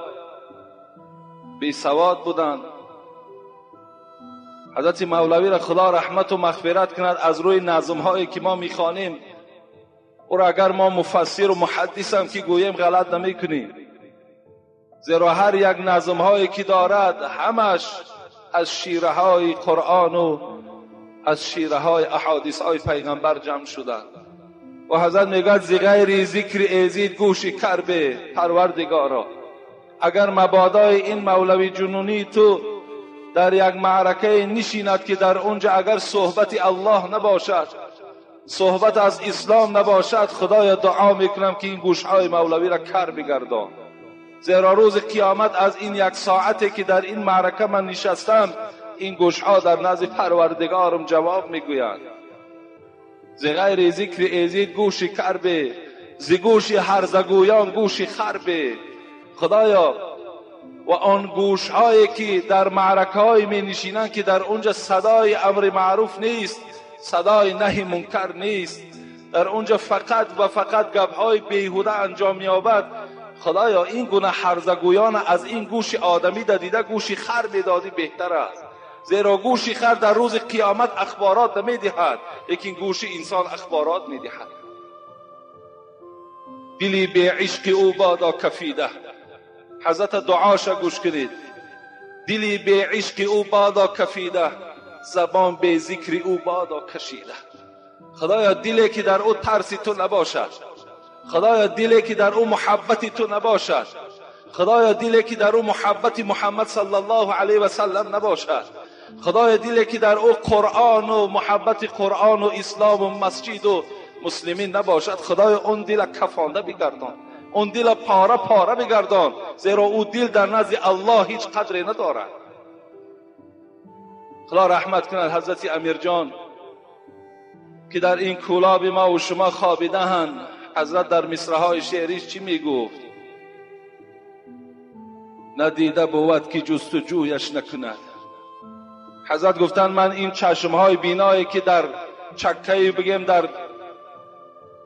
بی سواد بودند؟ حضرت مولوی را خدا رحمت و مغفرت کند از روی نظم هایی که ما میخوانیم او را اگر ما مفسر و محدث هم که گوییم غلط نمیکنیم، زیرا هر یک نظم هایی که دارد همش از شیره های قرآن و از شیره های احادیث های پیغمبر جمع شدند. و حضرت میگوید ز غیر ذکر ایزید گوش کربه، پروردگارا اگر مبادای این مولوی جنونی تو در یک معرکه نشیند که در اونجا اگر صحبت الله نباشد، صحبت از اسلام نباشد، خدایا دعا میکنم که این گوشهای مولوی را کر بگردان، زیرا روز قیامت از این یک ساعتی که در این معرکه من نشستم این گوشها در نزد پروردگارم جواب میگویند. ز غیر ذکر ایزید گوش کربه، ز گوش هرزگویان گوش خربه. خدایا و آن گوشهایی که در معرکه های می نشینند که در اونجا صدای امر معروف نیست، صدای نهی منکر نیست، در اونجا فقط و فقط گپهای بیهوده انجام می‌یابد، خدایا این گونه هرزگویان از این گوش آدمی دیده گوش خر میدادی بهتر است، زیرا گوش خر در روز قیامت اخبارات نمیدهد، لیکن گوش انسان اخبارات میدهد. دلی به عشق او بادا کفیده، حضرت دعاش گوش کنید، دلی به عشق او بادا کفیده، زبان به ذکر او بادا کشیده. خدایا دلی که در او ترس تو نباشد، خدایا دلی که در او محبت تو نباشد، خدایا دلی که در او محبت محمد صلی الله علیه و سلم نباشد، خدای دلی که در او قرآن و محبت قرآن و اسلام و مسجد و مسلمین نباشد، خدای اون دل کفانده بگردان، اون دل پاره پاره بگردان، زیرا او دل در نزد الله هیچ قدری ندارد. خدا رحمت کند حضرت امیرجان که در این کولاب ما و شما خوابیده‌اند. حضرت در مصرع‌های شعریش چی میگفت؟ ندیده بود که جستجویش نکند. حضرت گفتن من این چشمهای بینایی که در چکه‌ای بگیم در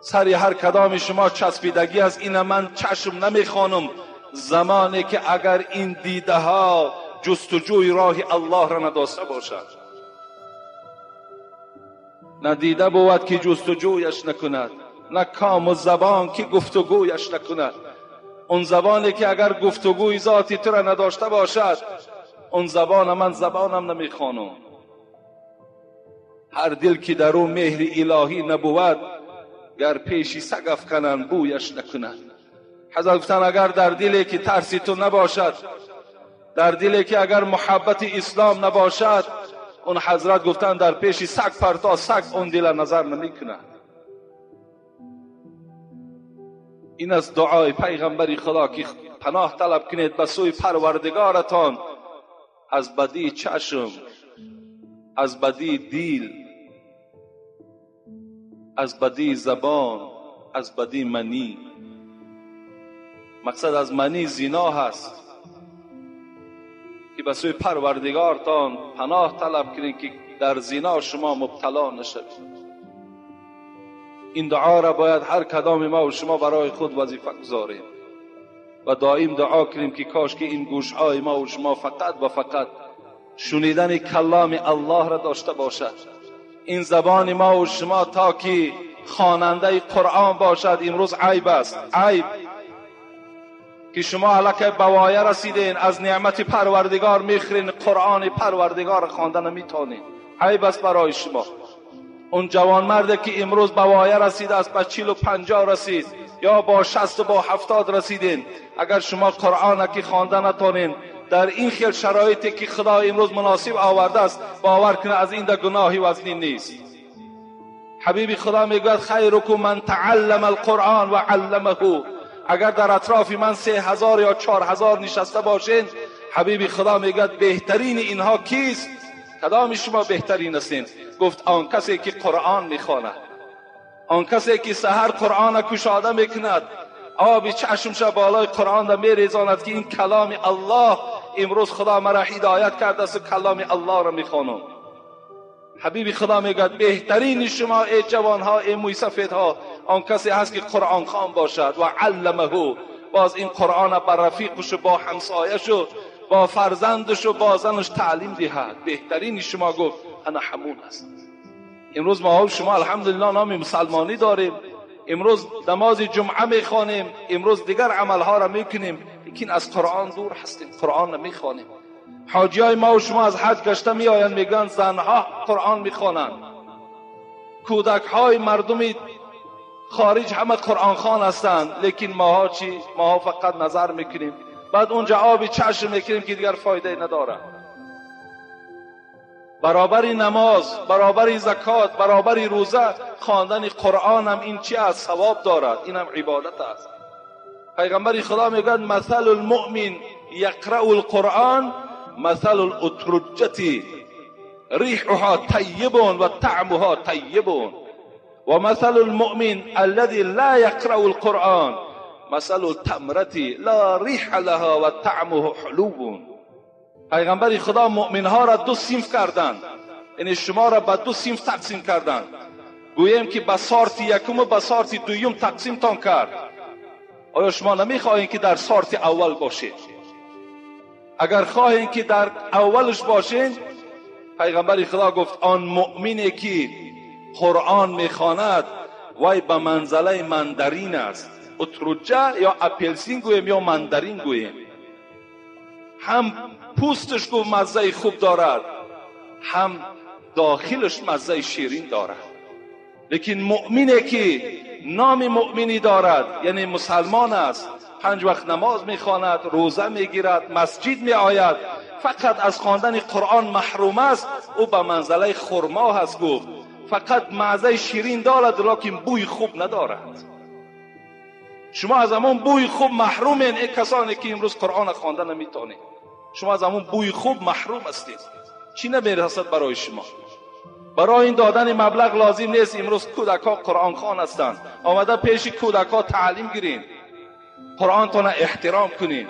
سری هر کدام شما چسبیدگی است، این من چشم نمیخوانم زمانی که اگر این دیده ها جستجوی راه الله را نداشته باشد. ندیده بود که جستجویش نکند، نه کام و زبان که گفتگویش نکند. اون زبانی که اگر گفتگوی ذاتی تو را نداشته باشد، اون زبان من زبانم نمیخوانم. هر دل که در او مهر الهی نبود، گر پیشی سگ افکنند بویش نکند. حضرت گفتن اگر در دلی که ترسی تو نباشد، در دلی که اگر محبت اسلام نباشد، اون حضرت گفتن در پیشی سگ پرتا، سگ اون دل نظر نمیکند. این از دعای پیغمبری خدا که پناه طلب کنید به سوی پروردگارتان از بدی چشم، از بدی دل، از بدی زبان، از بدی منی. مقصد از منی زنا هست که به سوی پروردگارتان پناه طلب کنید که در زنا شما مبتلا نشوید. این دعا را باید هر کدام ما و شما برای خود وظیفه گذاریم و دائم دعا کنیم که کاش که این گوشهای ما و شما فقط و فقط شنیدن کلام الله را داشته باشد. این زبان ما و شما تا که خواننده قرآن باشد. امروز عیب است، عیب که شما الکی به وایه رسیدین، از نعمت پروردگار میخورین، قرآن پروردگار خوانده نمیتونین. عیب است برای شما. اون جوانمرد که امروز به وایه رسیده است، به 40 و 50 رسید یا با 60 و با 70 رسیدین، اگر شما قرآن که خوانده نتونین در این خیل شرایطی که خدا امروز مناسب آورده است، باور کنه از این ده گناهی وزنی نیست. حبیبی خدا میگوید خیرکم من تعلم القرآن و علمه. اگر در اطراف من 3000 یا 4000 نشسته باشین، حبیبی خدا میگوید بهترین اینها کیست؟ کدام شما بهترین هستین؟ گفت آن کسی که قرآن میخواند، آن کسی که سحر قرآن کشاده میکند، آب چشمش بالای قرآن را میریزاند که این کلام الله، امروز خدا مرا هدایت کرده است و کلام الله را میخوانم. حبیبی خدا میگوید بهترین شما ای جوانها، ای موی سفیدها، آن کسی هست که قرآن خوان باشد و علمه، باز این قرآن بر رفیقش و با همسایش و با فرزندش و با زنش تعلیم دهد. بهترین شما گفت انا همون است. امروز ما شما الحمدلله نام مسلمانی داریم، امروز نماز جمعه میخوانیم، امروز دیگر عملها را میکنیم، لیکن از قرآن دور هستیم، قرآن نمیخوانیم. حاجی های ما و شما از حج گشته میآیند، میگن زنها قرآن میخوانند، کودک های مردم خارج همه قرآن خوان هستند، لیکن ماها چی؟ ماها فقط نظر میکنیم، بعد اونجا آب چشم میکنیم که دیگر فایده نداره. برابر نماز، برابر زکات، برابر روزه، خواندن قرآن هم این چی است؟ ثواب دارد، این هم عبادت است. پیغمبر خدا میگوید مثل المؤمن یقرأ القرآن مثل الاترجة ریحها طیب و طعمها طیب و مثل المؤمن الذي لا یقرأ القرآن مثل التمرة لا ریح لها و طعمه حلو. پیغمبر خدا مؤمن ها را دو صنف کردند، یعنی شما را به دو صنف تقسیم کردند. گوییم که به سارت یکم و به سارت دویم تقسیم تان کرد. آیا شما نمیخواهید که در سارت اول باشید؟ اگر خواهید که در اولش باشین، پیغمبر خدا گفت آن مؤمنی که قرآن میخواند وای به منزله مندرین است. اترجه یا اپلسین گوییم یا مندرین گوییم، هم پوستش گفت مزه خوب دارد، هم داخلش مزه شیرین دارد. لیکن مؤمنی که نام مؤمنی دارد، یعنی مسلمان است، 5 وقت نماز میخواند، روزه میگیرد، مسجد میآید، فقط از خواندن قرآن محروم است، او به منزله خرما هست. گفت فقط مزه شیرین دارد لکن بوی خوب ندارد. شما از همون بوی خوب محرومین، ای کسانی که امروز قرآن خوانده نمیتونید، شما از همون بوی خوب محروم هستید. چی نمیرسد برای شما؟ برای این دادن مبلغ لازم نیست. امروز کودک‌ها قرآن خوان هستند، آمده پیش کودک‌ها تعلیم گیرین، قرآن تان احترام کنین.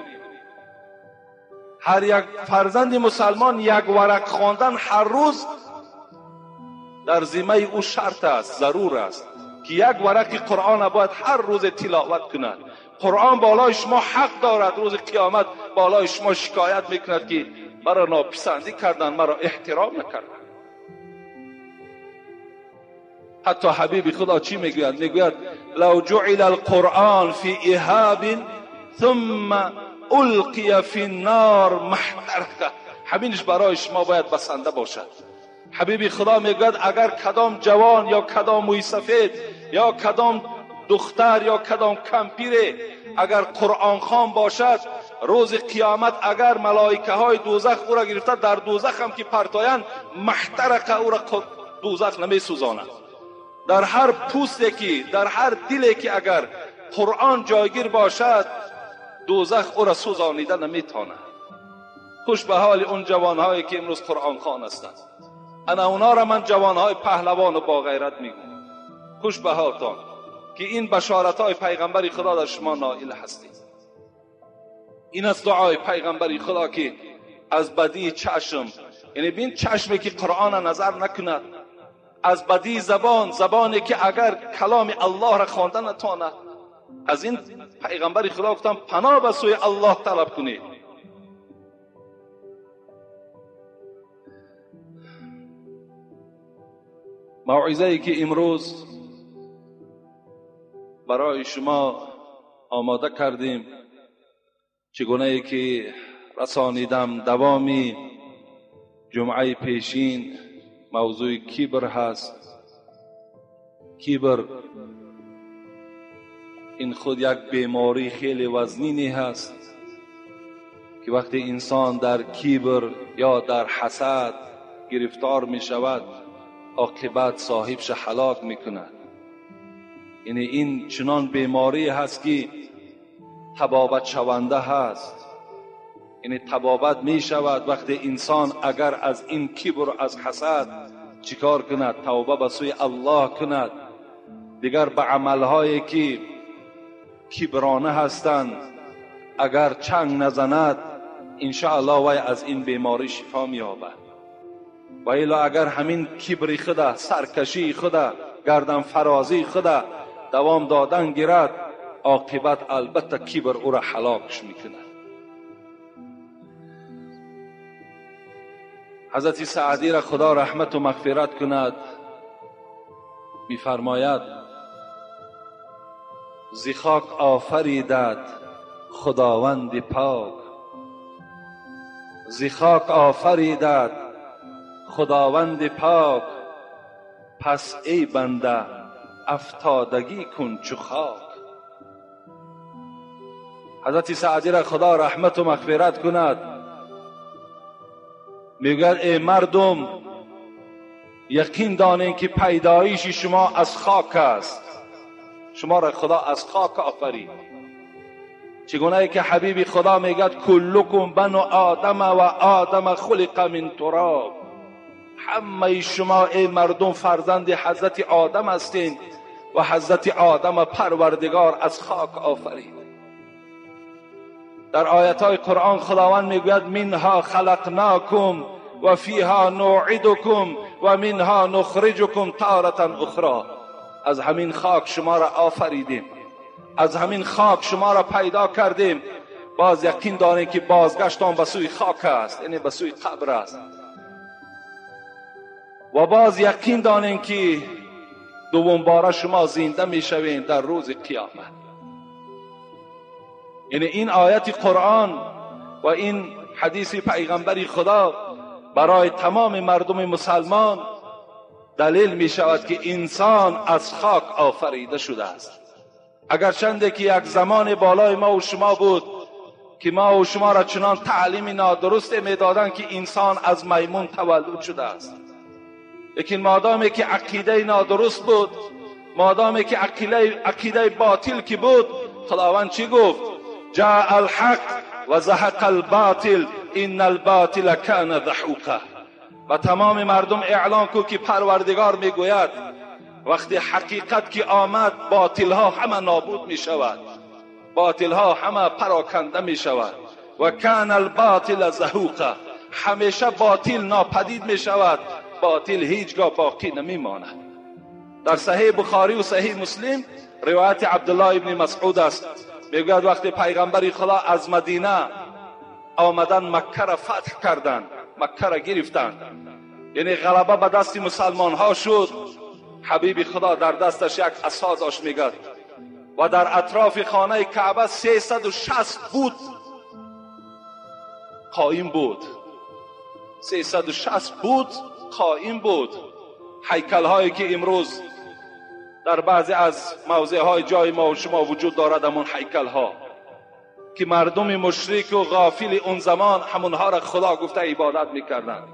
هر یک فرزند مسلمان یک ورق خواندن هر روز در ذمه او شرط است، ضرور است که یک ورق قرآن باید هر روز تلاوت کند. قرآن بالای شما حق دارد، روز قیامت بالای شما شکایت میکند که مرا ناپسندی کردن، مرا احترام نکردن. حتی حبیب خدا چی میگوید؟ میگوید لو جعل القرآن فی اهاب ثم القی فی النار ما احترق. همینش برای شما باید بسنده باشد. حبیب خدا میگوید اگر کدام جوان یا کدام موی سفید یا کدام دختر یا کدام کمپیره اگر قرآن خوان باشد، روز قیامت اگر ملائکه های دوزخ او را گرفته در دوزخ هم که پرتایند، محترق او را دوزخ نمی سوزاند. در هر پوستی که، در هر دلی که اگر قرآن جایگیر باشد، دوزخ او را سوزانیده نمیتواند. خوش به حال اون جوانهایی که امروز قرآن خوان هستند. انا اونا را من جوانهای پهلوان و با غیرت میگم. خوش به حالتان که این بشارت های پیغمبر خدا در شما نائل هستید. این از دعای پیغمبر خدا که از بدی چشم، یعنی بین چشمی که قرآن نظر نکند، از بدی زبان، زبانی که اگر کلام الله را خوانده نتواند، از این پیغمبر خدا گفتم پناه به سوی الله طلب کنید. موعظه‌ای که امروز برای شما آماده کردیم، چگونه ای که رسانیدم دوامی جمعه پیشین، موضوع کبر هست. کبر این خود یک بیماری خیلی وزنینی هست که وقتی انسان در کبر یا در حسد گرفتار می شود، عاقبت صاحبش هلاک می کند. یعنی این چنان بیماری هست که طبابت شونده هست، یعنی طبابت می شود وقتی انسان اگر از این کبر و از حسد چیکار کند، توبه به سوی الله کند، دیگر به عملهایی که کبرانه هستند اگر چنگ نزند، انشاءالله وی از این بیماری شفا می‌یابد. و الا اگر همین کبر خود، سرکشی خود، گردن فرازی خود دوام دادن گیرد، عاقبت البته کبر او را هلاکش میکند. حضرت سعدی را خدا رحمت و مغفرت کند، میفرماید ز خاک آفریدد خداوند پاک، ز خاک آفریدد خداوند پاک، پس ای بنده افتادگی کن چو خاک. حضرت سعدی را خدا رحمت و مغفرت کند، میگوید ای مردم یقین دانین که پیدایش شما از خاک است، شما را خدا از خاک آفرید. چگونه ای که حبیب خدا میگوید کلکم بنو آدم و آدم خلق من تراب، همه شما ای مردم فرزند حضرت آدم هستین و حضرت آدم پروردگار از خاک آفرید. در آیت های قرآن خداوند میگوید منها خلقناکم و فیها نعیدکم و منها نخرجکم تارة اخرى. از همین خاک شما را آفریدیم، از همین خاک شما را پیدا کردیم، باز یقین داریم که بازگشتان به سوی خاک است، یعنی به سوی قبر است. و باز یقین دانیم که دوم باره شما زنده میشوین در روز قیامت. یعنی این آیت قرآن و این حدیث پیغمبر خدا برای تمام مردم مسلمان دلیل می شود که انسان از خاک آفریده شده است. اگرچنده که یک زمان بالای ما و شما بود که ما و شما را چنان تعلیم نادرست میدادند که انسان از میمون تولد شده است، لیکن مادامی که عقیده نادرست بود، مادامی که عقیده باطل که بود، خداوند چی گفت؟ جاء الحق و زهق الباطل ان الباطل کان زهوقا. و تمام مردم اعلان کو که پروردگار میگوید وقتی حقیقت که آمد باطل ها همه نابود می شود، باطل ها همه پراکنده می شود. و کان الباطل زهوقا، همیشه باطل ناپدید می شود، باطل هیچگاه باقی نمی ماند. در صحیح بخاری و صحیح مسلم روایت عبدالله ابن مسعود است، میگوید وقتی پیغمبر خدا از مدینه آمدن مکه را فتح کردند، مکه را گرفتند، یعنی غلبه به دست مسلمان ها شد. حبیب خدا در دستش یک عصا داشت میگد و در اطراف خانه کعبه 360 بت قایم بود، 360 بت قایم بود. هیکل هایی که امروز در بعضی از موضع های جای ما و شما وجود دارد، همون هیکل ها که مردم مشرک و غافل اون زمان همونها را خدا گفته عبادت میکردند.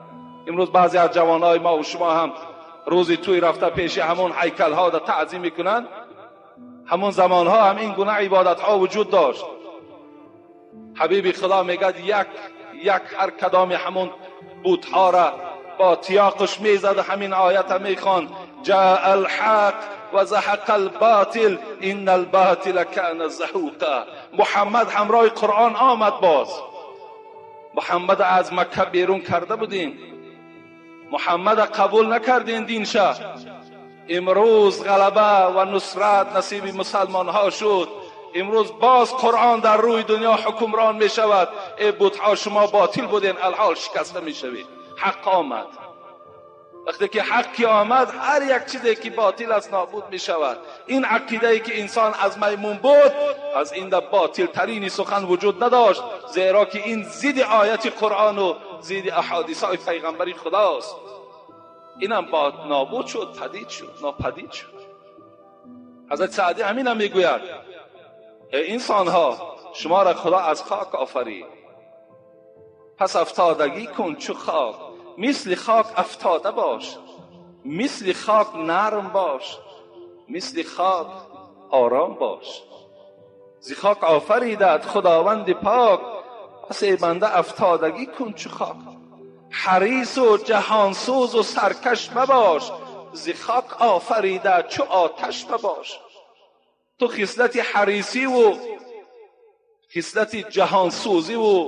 امروز بعضی از جوانای ما و شما هم روزی توی رفته پیش همون هیکل ها را تعظیم میکنند. همون زمان ها هم این گونه عبادت ها وجود داشت. حبیب خدا میگد یک یک هر کدام همون بت ها را با تیاقش میزد و همین آیت میخواند: جاء الحق و زهق الباطل ان الباطل کان زهوقا. محمد همراه قرآن آمد، باز محمد از مکه بیرون کرده بودیم، محمد قبول نکردین دینشه. امروز غلبه و نصرت نصیب مسلمان ها شد. امروز باز قرآن در روی دنیا حکمران می شود. ای بت‌ها شما باطل بودین، الحال شکسته می شوید. حق آمد. وقتی که حقی آمد هر یک چیزی که باطل است نابود می شود. این عقیده ای که انسان از میمون بود، از این در باطل ترین سخن وجود نداشت، زیرا که این ضد آیت قرآن و ضد احادیث های پیغمبری خداست. اینم با نابود شد، پدید شد، ناپدید شد. حضرت سعدی همین هم میگوید: ای انسان ها، شما را خدا از خاک آفرید، پس افتادگی کن چو خاک، مثل خاک افتاده باش، مثل خاک نرم باش، مثل خاک آرام باش. ز خاک آفریدت خداوند پاک، پس ای بنده افتادگی کن چو خاک. حریص و جهانسوز و سرکش مباش، ز خاک آفریده چو آتش مباش. تو خصلت حریصی و خصلت جهانسوزی و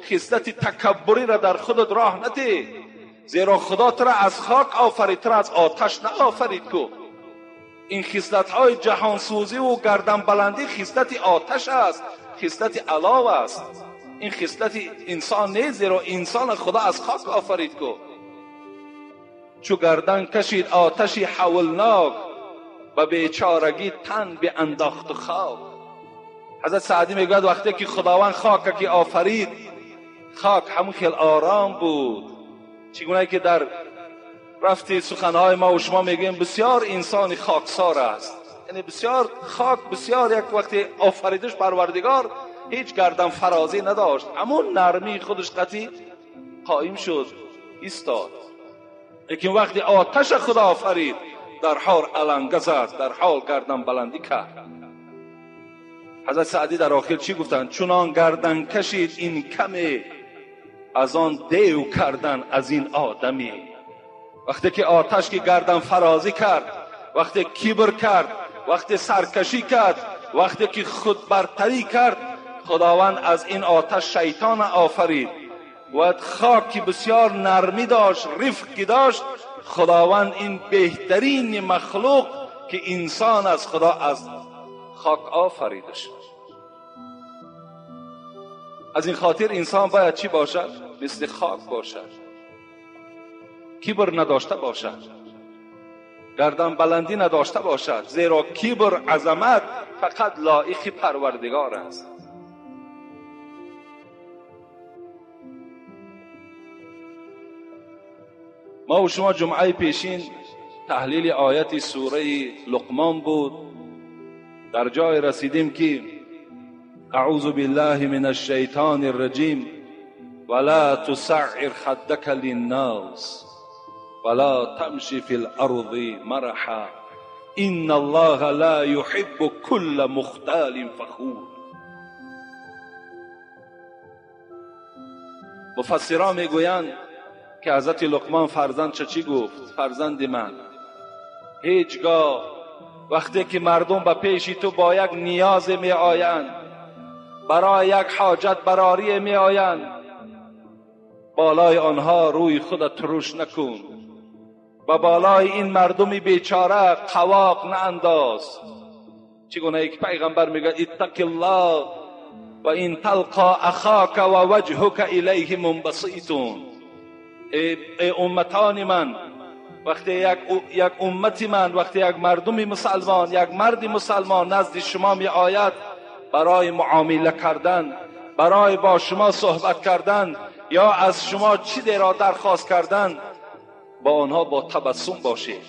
خصلت تکبری را در خودت راه نده، زیرا خدا تو را از خاک آفرید، تو را از آتش نآفرید. کو این خصلت های جهانسوزی و گردن بلندی خصلت آتش است، خصلت علاو است. این خصلت انسان نیست، زیرا انسان خدا از خاک آفرید. کو چو گردن کشید آتشی حولناک، به بیچارگی تن به انداخت خاک. حضرت سعدی میگوید وقتی که خداوند خاک که آفرید، خاک همون خیلی آرام بود. چگونه که در رفتی سخنهای ما و شما میگوییم بسیار انسان خاکسار است، یعنی بسیار خاک، بسیار یک وقتی آفریدش پروردگار هیچ گردن فرازی نداشت، همون نرمی خودش قطعی قایم شد، ایستاد. لیکن وقتی آتش خدا آفرید، در حال علنگه زد، در حال گردن بلندی کرد. حضرت سعدی در آخر چی گفتند؟ چنان گردن کشید این کمی، از آن دیو کردن از این آدمی. وقتی که آتش که گردن فرازی کرد، وقتی کبر کرد، وقتی سرکشی کرد، وقتی که خود برتری کرد، خداوند از این آتش شیطان آفرید و خاک بسیار نرمی داشت، رفقی داشت. خداوند این بهترین مخلوق که انسان از خدا از خاک آفریدش. از این خاطر انسان باید چی باشد؟ مثل خاک باشد، کبر نداشته باشد، گردن بلندی نداشته باشد، زیرا کبر عظمت فقط لایق پروردگار است. ما و شما جمعه پیشین تحلیل آیت سوره لقمان بود. در جای رسیدیم که اعوذ بالله من الشیطان الرجیم ولا تسعر خدک للناس ولا تمشی فی الارض مرحا ان الله لا يحب كل مختال فخور. مفسران میگویند که حضرت لقمان فرزند چی گفت؟ فرزند من، هیچگاه وقتی که مردم به پیش تو با یک نیاز می آیند، برای یک حاجت براری می آیند، بالای آنها روی خود ترش نکن و بالای این مردم بیچاره قواق نانداز. چگونه یک پیغمبر میگه اتق الله و این تلقا اخاک و وجهک الیه منبسط. ای امتان من، وقتی یک امت من، وقتی یک مردم مسلمان، یک مرد مسلمان نزد شما می آید برای معامله کردن، برای با شما صحبت کردن یا از شما چیزی را درخواست کردن، با آنها با تبسم باشید،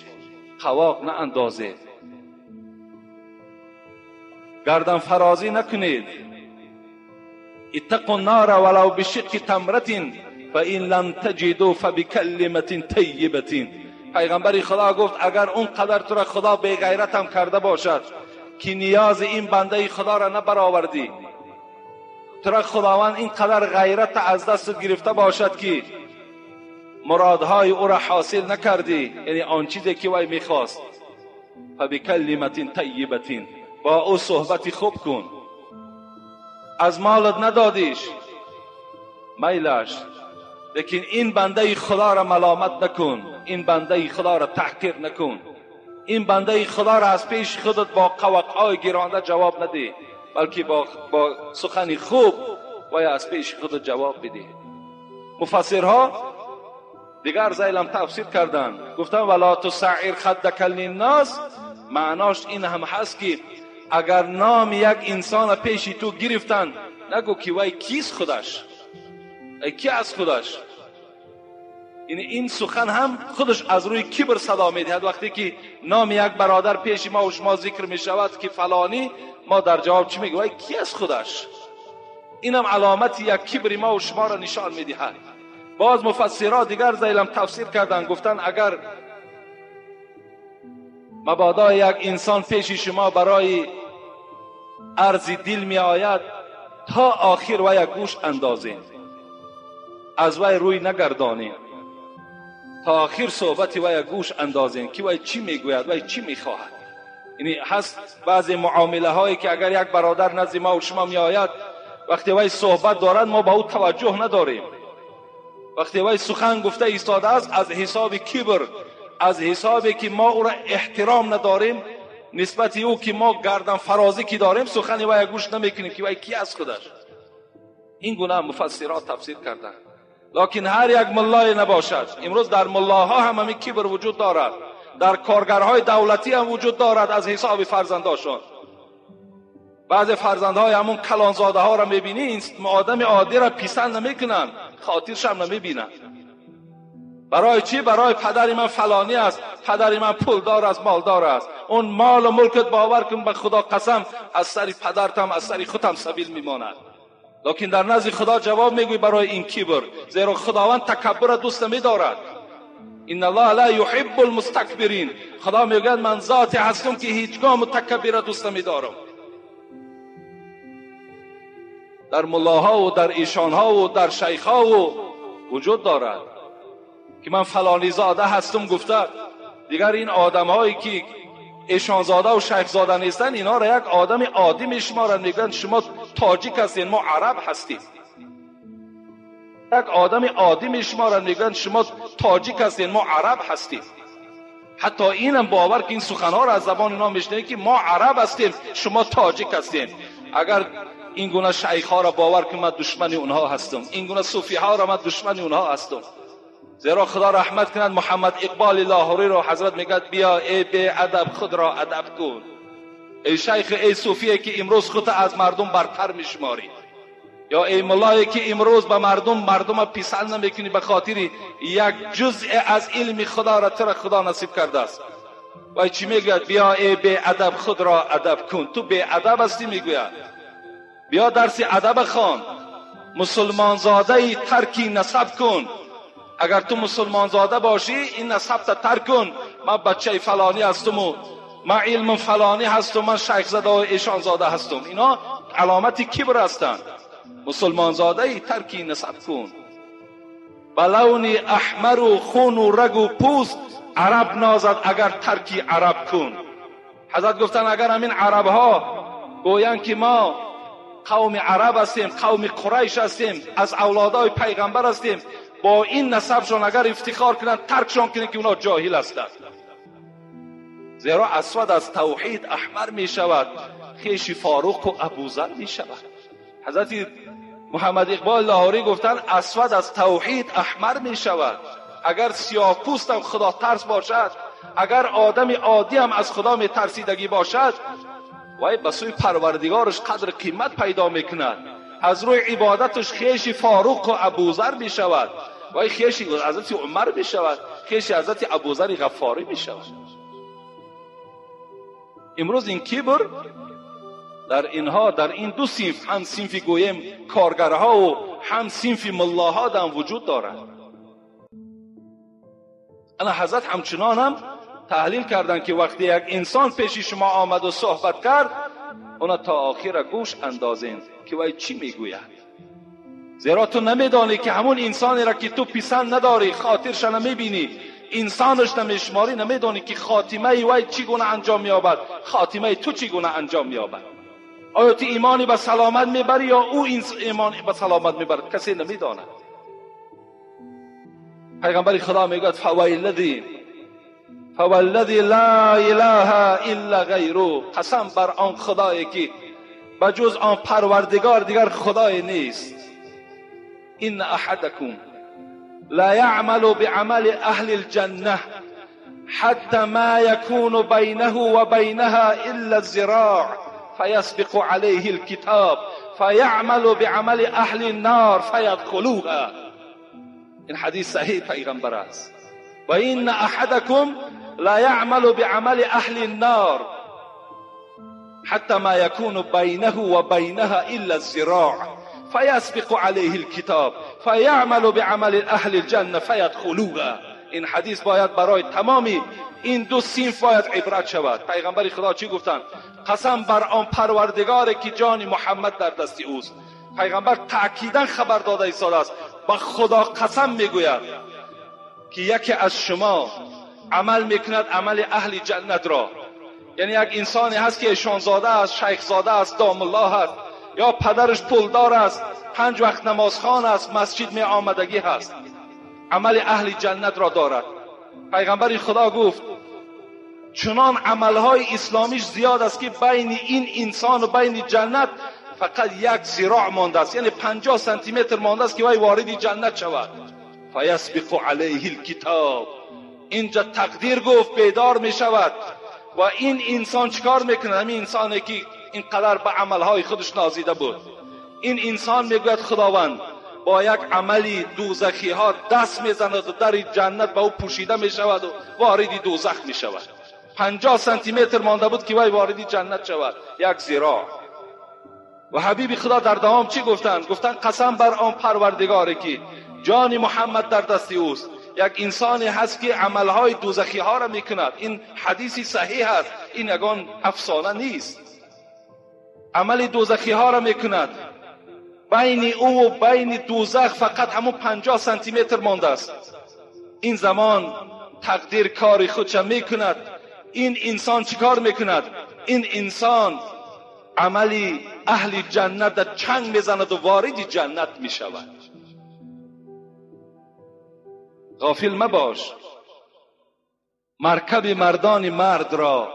قواق ناندازید، گردن فرازی نکنید. اتقوا النار ولو بشق تمرة فإن لم تجدوا فبکلمة طیبة. پیغمبر خدا گفت اگر اون قدر تو را خدا بی غیرت هم کرده باشد که نیاز این بنده خدا را نبرآوردی، تو را خداوند این قدر غیرت از دست گرفته باشد که مرادهای او را حاصل نکردی، یعنی آن چیزی که وی میخواست، فبکلمة طیبة، با او صحبت خوب کن. از مالت ندادیش میلش، لیکن این بنده خدا را ملامت نکن، این بنده خدا را تحقیر نکن، این بنده خدا را از پیش خودت با قوقهای گیرانده جواب نده، بلکه با سخن خوب و از پیش خودت جواب بده. مفسرها دیگر ذیلم تفسیر کردند، گفتن ولا تسعر خدک للناس، معناش این هم هست که اگر نام یک انسان پیش تو گرفتن، نگو که وی کیست خودش، ای کی از خودش. یعنی این سخن هم خودش از روی کبر صدا میدهد. وقتی که نام یک برادر پیش ما و شما ذکر می شود که فلانی، ما در جواب چی میگیم؟ وی کی از خودش. اینم علامت یک کبر ما و شما را نشان میدهد. باز مفسرها دیگر ذیلم تفسیر کردن، گفتن اگر مبادا یک انسان پیش شما برای عرض دل می آید، تا آخر وی گوش اندازین، از وی روی نگردانین، تا آخر صحبت وی گوش اندازین که وی چی میگوید، وی چی میخواهد. یعنی هست بعضی معامله هایی که اگر یک برادر نزد ما و شما می آید، وقتی وی صحبت دارد ما به او توجه نداریم، وقتی وی سخن گفته ایستاده است، از حساب کبر، از حسابی که ما او را احترام نداریم نسبت او که ما گردن فرازی که داریم، سخن وی گوش نمیکنیم که وی کی از خودش. این گونه مفسرات تفسیر کردند. لکن هر یک ملای نباشد، امروز در ملاها هم همین کبر وجود دارد، در کارگرهای دولتی هم وجود دارد از حساب فرزنداشون. بعضی فرزندهای همون کلانزاده ها را میبینی، این آدم عادی را پسند نمیکنن، خاطرش هم نمیبینن. برای چی؟ برای پدر من فلانی است، پدر من پولدار است، مالدار است. اون مال و ملکت باور کن به خدا قسم از سر پدرتم، از سر خودم سبیل میماند. لکن در نزد خدا جواب میگوی برای این کبر، زیرا خداوند تکبر دوست نمیدارد. ان الله لا یحب المستکبرین. خدا میگوید من ذاتی هستم که هیچگاه متکبر دوست نمیدارم. در ملاها و در ایشانها و در شیخها و وجود دارد که من فلانی زاده هستم گفته. دیگر این آدم هایی که ایشان زاده و شیخ زاده نیستن، اینا را یک آدم عادی میشمارند، میگن شما تاجیک هستین، ما عرب هستیم. یک آدم عادی میشمارند، میگن شما تاجیک هستین، ما عرب هستیم. حتی اینم باور که این سخنها را از زبان اینا میشنوی که ما عرب هستیم، شما تاجیک هستین. اگر این گونه شیخ ها را باور که من دشمن اونها هستم، این گونه صوفی ها را من دشمن اونها هستم. زیرا خدا رحمت کند محمد اقبال لاهوری را، حضرت میگه بیا ای بی ادب خود را ادب کن. ای شیخ، ای صوفیه که امروز خود از مردم برتر میشماری، یا ای ملایی که امروز به مردم پسند نمیکنی به خاطر یک جزء از علم خدا را تر خدا نصیب کرده است. وای چی میگوید؟ بیا ای بی ادب خود را ادب کن. تو بی ادب هستی میگوید. بیا درس ادب خوان. مسلمان زاده ای ترکی نسب کن. اگر تو مسلمان زاده باشی این نسب تا ترک کن. من بچه فلانی هستم و من علم فلانی هستم، من شیخ زاده و ایشان زاده هستم. اینا علامت کبر هستند. مسلمان زاده ای ترکی نسب کن. به لون احمر و خون و رگ و پوست عرب نازد اگر ترکی عرب کن. حضرت گفتن اگر همین عرب ها گویند که ما قوم عرب هستیم، قوم قریش هستیم، از اولادای پیغمبر هستیم، با این نسبشان اگر افتخار کنند ترکشان کنند که اونا جاهل هستند. زیرا اسود از توحید احمر می شود، خیش فاروق و ابوذر می شود. حضرت محمد اقبال لاهوری گفتن اسود از توحید احمر می شود. اگر سیاه پوست هم خدا ترس باشد، اگر آدم عادی هم از خدا می ترسیدگی باشد، وای به سوی پروردگارش قدر قیمت پیدا میکند. از روی عبادتش خیش فاروق و ابوذر می شود، وای خیش حضرت عمر می شود، خیش حضرت ابوذر غفاری می شود. امروز این کبر در اینها، در این دو صنف، هم صنف گویم کارگرها و هم صنف ملاها در وجود دارد. انا حضرت همچنان هم تحلیل کردن که وقتی یک انسان پیش شما آمد و صحبت کرد، اونا تا آخر گوش اندازین که وای چی میگوید. زیرا تو نمیدانی که همون انسانی را که تو پسند نداری، خاطرش نمیبینی، انسانش نمیشماری، نمیدانی که خاتمه وای چگونه انجام مییابد، خاتمه تو چگونه انجام مییابد. آیا تو ایمانی به سلامت میبری یا او ایمان به سلامت میبرد؟ کسی نمیداند. پیغمبر خدا میگوید فوالذی لا اله الا غیره، قسم بر آن خدایی که بجز آن پروردگار دیگر خدای نیست. ان احدکم لا يعمل بعمل اهل الجنه حتى ما يكون بينه وبينها الا الذراع فيسبق عليه الكتاب فيعمل بعمل اهل النار فيدخلوها. این حدیث صحیح پیغمبر است. و این احدکم لا يعمل بعمل اهل النار حتى ما يكون بينه وبينها الا الذراع فيسبق عليه الكتاب فيعمل بعمل اهل الجنه فيدخلوها. این حدیث باید برای تمامی این دو صنف باید عبرت شود. پیغمبر خدا چی گفتند؟ قسم بر آن پروردگار که جان محمد در دست اوست. پیغمبر تأکیدا خبر داده ایستاده است. با خدا قسم میگوید که یکی از شما عمل میکند عمل اهل جنت را. یعنی یک انسانی هست که ایشانزاده است، شیخ زاده است، داملا است، یا پدرش پولدار است، 5 وقت نمازخوان است، مسجد می آمدگی هست، عمل اهل جنت را دارد. پیغمبر خدا گفت چنان عملهای اسلامیش زیاد است که بین این انسان و بین جنت فقط یک ذراع مانده است، یعنی 50 سانتی متر مانده است که وی وارد جنت شود. فیسبق علیه الکتاب، اینجا تقدیر گفت بیدار می شود و این انسان چیکار میکنه؟ همین انسانی که اینقدر به عملهای خودش نازیده بود، این انسان میگوید خداوند با یک عملی دوزخی ها دست میزند و در جنت به او پوشیده میشود و وارد دوزخ میشود. 50 سانتی متر مانده بود که وی وارد جنت شود، یک ذراع. و حبیب خدا در دوام چی گفتند؟ گفتند قسم بر آن پروردگاری که جان محمد در دست اوست. یک انسانی هست که عملهای دوزخی ها را میکند. این حدیثی صحیح است، این یگان افسانه نیست. عمل دوزخی ها را میکند، بین او و بین دوزخ فقط همون 50 سانتی متر مانده است. این زمان تقدیر کار خودش میکند. این انسان چیکار میکند؟ این انسان عملی اهل جنت در چنگ میزند و وارد جنت میشود. غافل مباش، مرکب مردان مرد را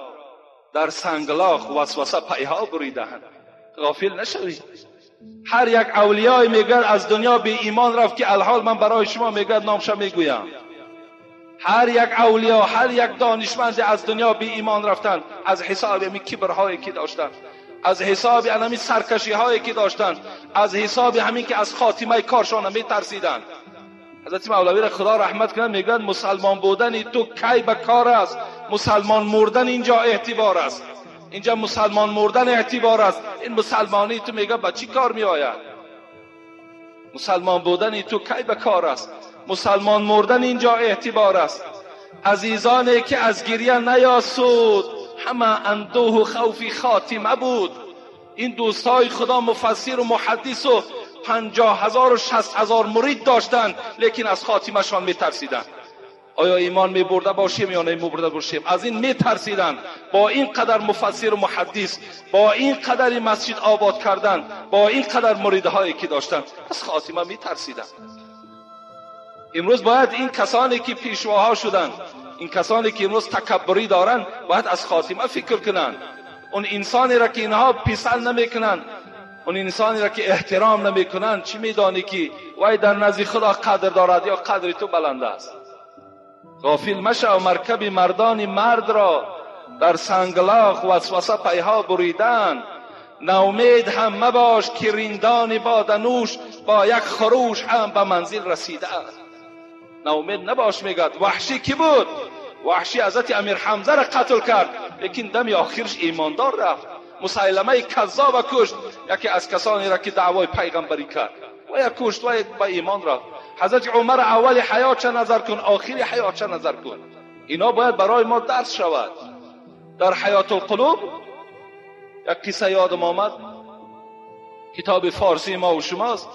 در سنگلاخ وسوسه پیها بریده‌اند. غافل نشوید. هر یک اولیای میگوید از دنیا بی ایمان رفت که الحال من برای شما میگوید نامش میگویم. هر یک اولیا، هر یک دانشمند از دنیا بی ایمان رفتند از حساب همین کبرهایی که داشتند، از حساب همین سرکشی هایی که داشتند، از حساب همین که از خاتمه کارشان میترسیدند. حضرت مولوی را خدا رحمت کنه میگوید مسلمان بودن تو کی به کار است، مسلمان مردن اینجا اعتبار است. اینجا مسلمان مردن اعتبار است. این مسلمانی تو میگه با چی کار میآید؟ مسلمان بودن تو کی به کار است، مسلمان مردن اینجا اعتبار است. عزیزانی که از گریه نیاسود، همه اندوه و خوفی خاتمه بود. این دوستای خدا مفسر و محدث و 50,000 و 60,000 مرید داشتند، لیکن از خاتمه‌شان میترسیدند. آیا ایمان میبرده باشیم یا نمیبرده باشیم؟ از این میترسیدند. با این قدر مفسر و محدث، با این قدر مسجد آباد کردن، با این قدر مریدهایی که داشتند، از خاتمه میترسیدند. امروز باید این کسانی که پیشواها شدند، این کسانی که امروز تکبری دارند، باید از خاتمه فکر کنند. اون انسانی را که اینها پسند نمیکنند، اون انسانی را که احترام نمیکنند، چی میدانی که وای در نزد خدا قدر دارد یا قدر تو بلند است؟ غافل مشو مرکب مردان مرد را، در سنگلاخ وسوسه پیها بریدن. ناامید هم مباش که رندان بادنوش، با یک خروش هم به منزل رسیدن. ناامید نباش. میگد وحشی کی بود؟ وحشی حضرت امیر حمزه را قتل کرد، لیکن دم آخرش ایماندار رفت. مسیلمه کذاب کشت، یکی از کسانی را که دعوای پیغمبری کرد و یک کشت و یک به ایمان رفت. حضرت عمر اول حیات چه نظر کن، آخر حیات چه نظر کن. اینا باید برای ما درس شود. در حیات القلوب یک قصه یادم آمد، کتاب فارسی ما و شماست،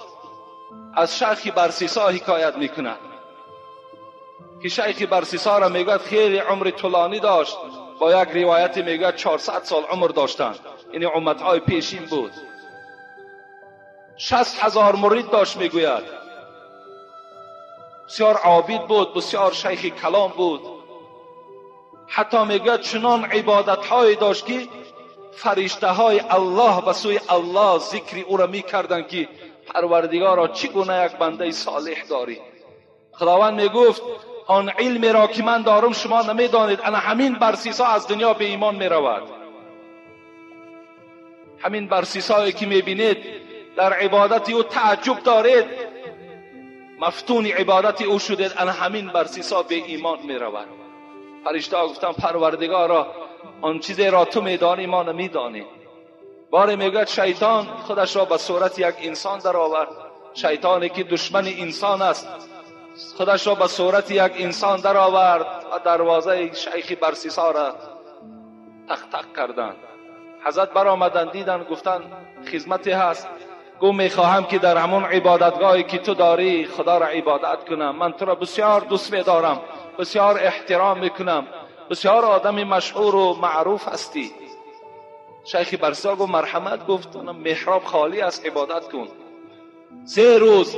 از شیخ برسیسا حکایت میکند که شیخ برسیسا را میگوید خیلی عمر طولانی داشت. با یک روایت میگوید 400 سال عمر داشتند، یعنی امتهای پیشین بود. 60,000 مرید داشت. میگوید بسیار عابد بود، بسیار شیخ کلام بود. حتی میگوید چنان عبادتهای داشت که فرشته های الله به سوی الله ذکر او را میکردند که پروردگارا چگونه یک بنده صالح داری. خداوند میگفت آن علم را که من دارم شما نمیدانید. انا همین برسیسا از دنیا به ایمان میرود. همین برسیسایی که میبینید در عبادت او تعجب دارید، مفتون عبادت او شدید، انا همین برسیسا به ایمان میرود. فرشته ها گفتن پروردگارا آن چیزی را تو میدانی ما نمیدانیم. باره میگوید شیطان خودش را به صورت یک انسان در آورد. شیطانی که دشمن انسان است خودش را به صورت یک انسان در آورد و دروازه شیخ برسیسا را تق تق کردند. حضرت برآمدند، دیدند، گفتند خدمتی هست. گو میخواهم که در همون عبادتگاهی که تو داری خدا را عبادت کنم. من تو را بسیار دوست میدارم، بسیار احترام میکنم، بسیار آدم مشهور و معروف هستی. شیخ برسیسا گفت مرحمت. گفت محراب خالی است، عبادت کن. 3 روز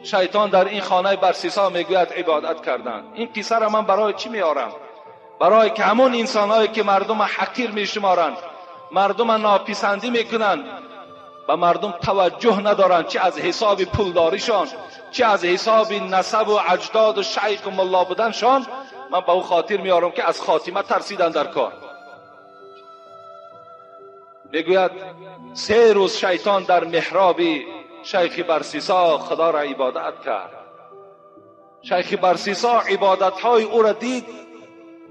شیطان در این خانه برسیسا میگوید عبادت کردن. این قصه را من برای چی میارم؟ برای که همون انسانهایی که مردم حقیر میشمارند، مردم ناپسندی میکنند، به مردم توجه ندارند، چه از حساب پولداریشان، چه از حساب نسب و اجداد و شیخ و ملا بودنشان، من به او خاطر میارم که از خاتمه ترسیدن در کار. میگوید 3 روز شیطان در محراب شیخ برسیسا خدا را عبادت کرد. شیخ برسیسا عبادتهای او را دید،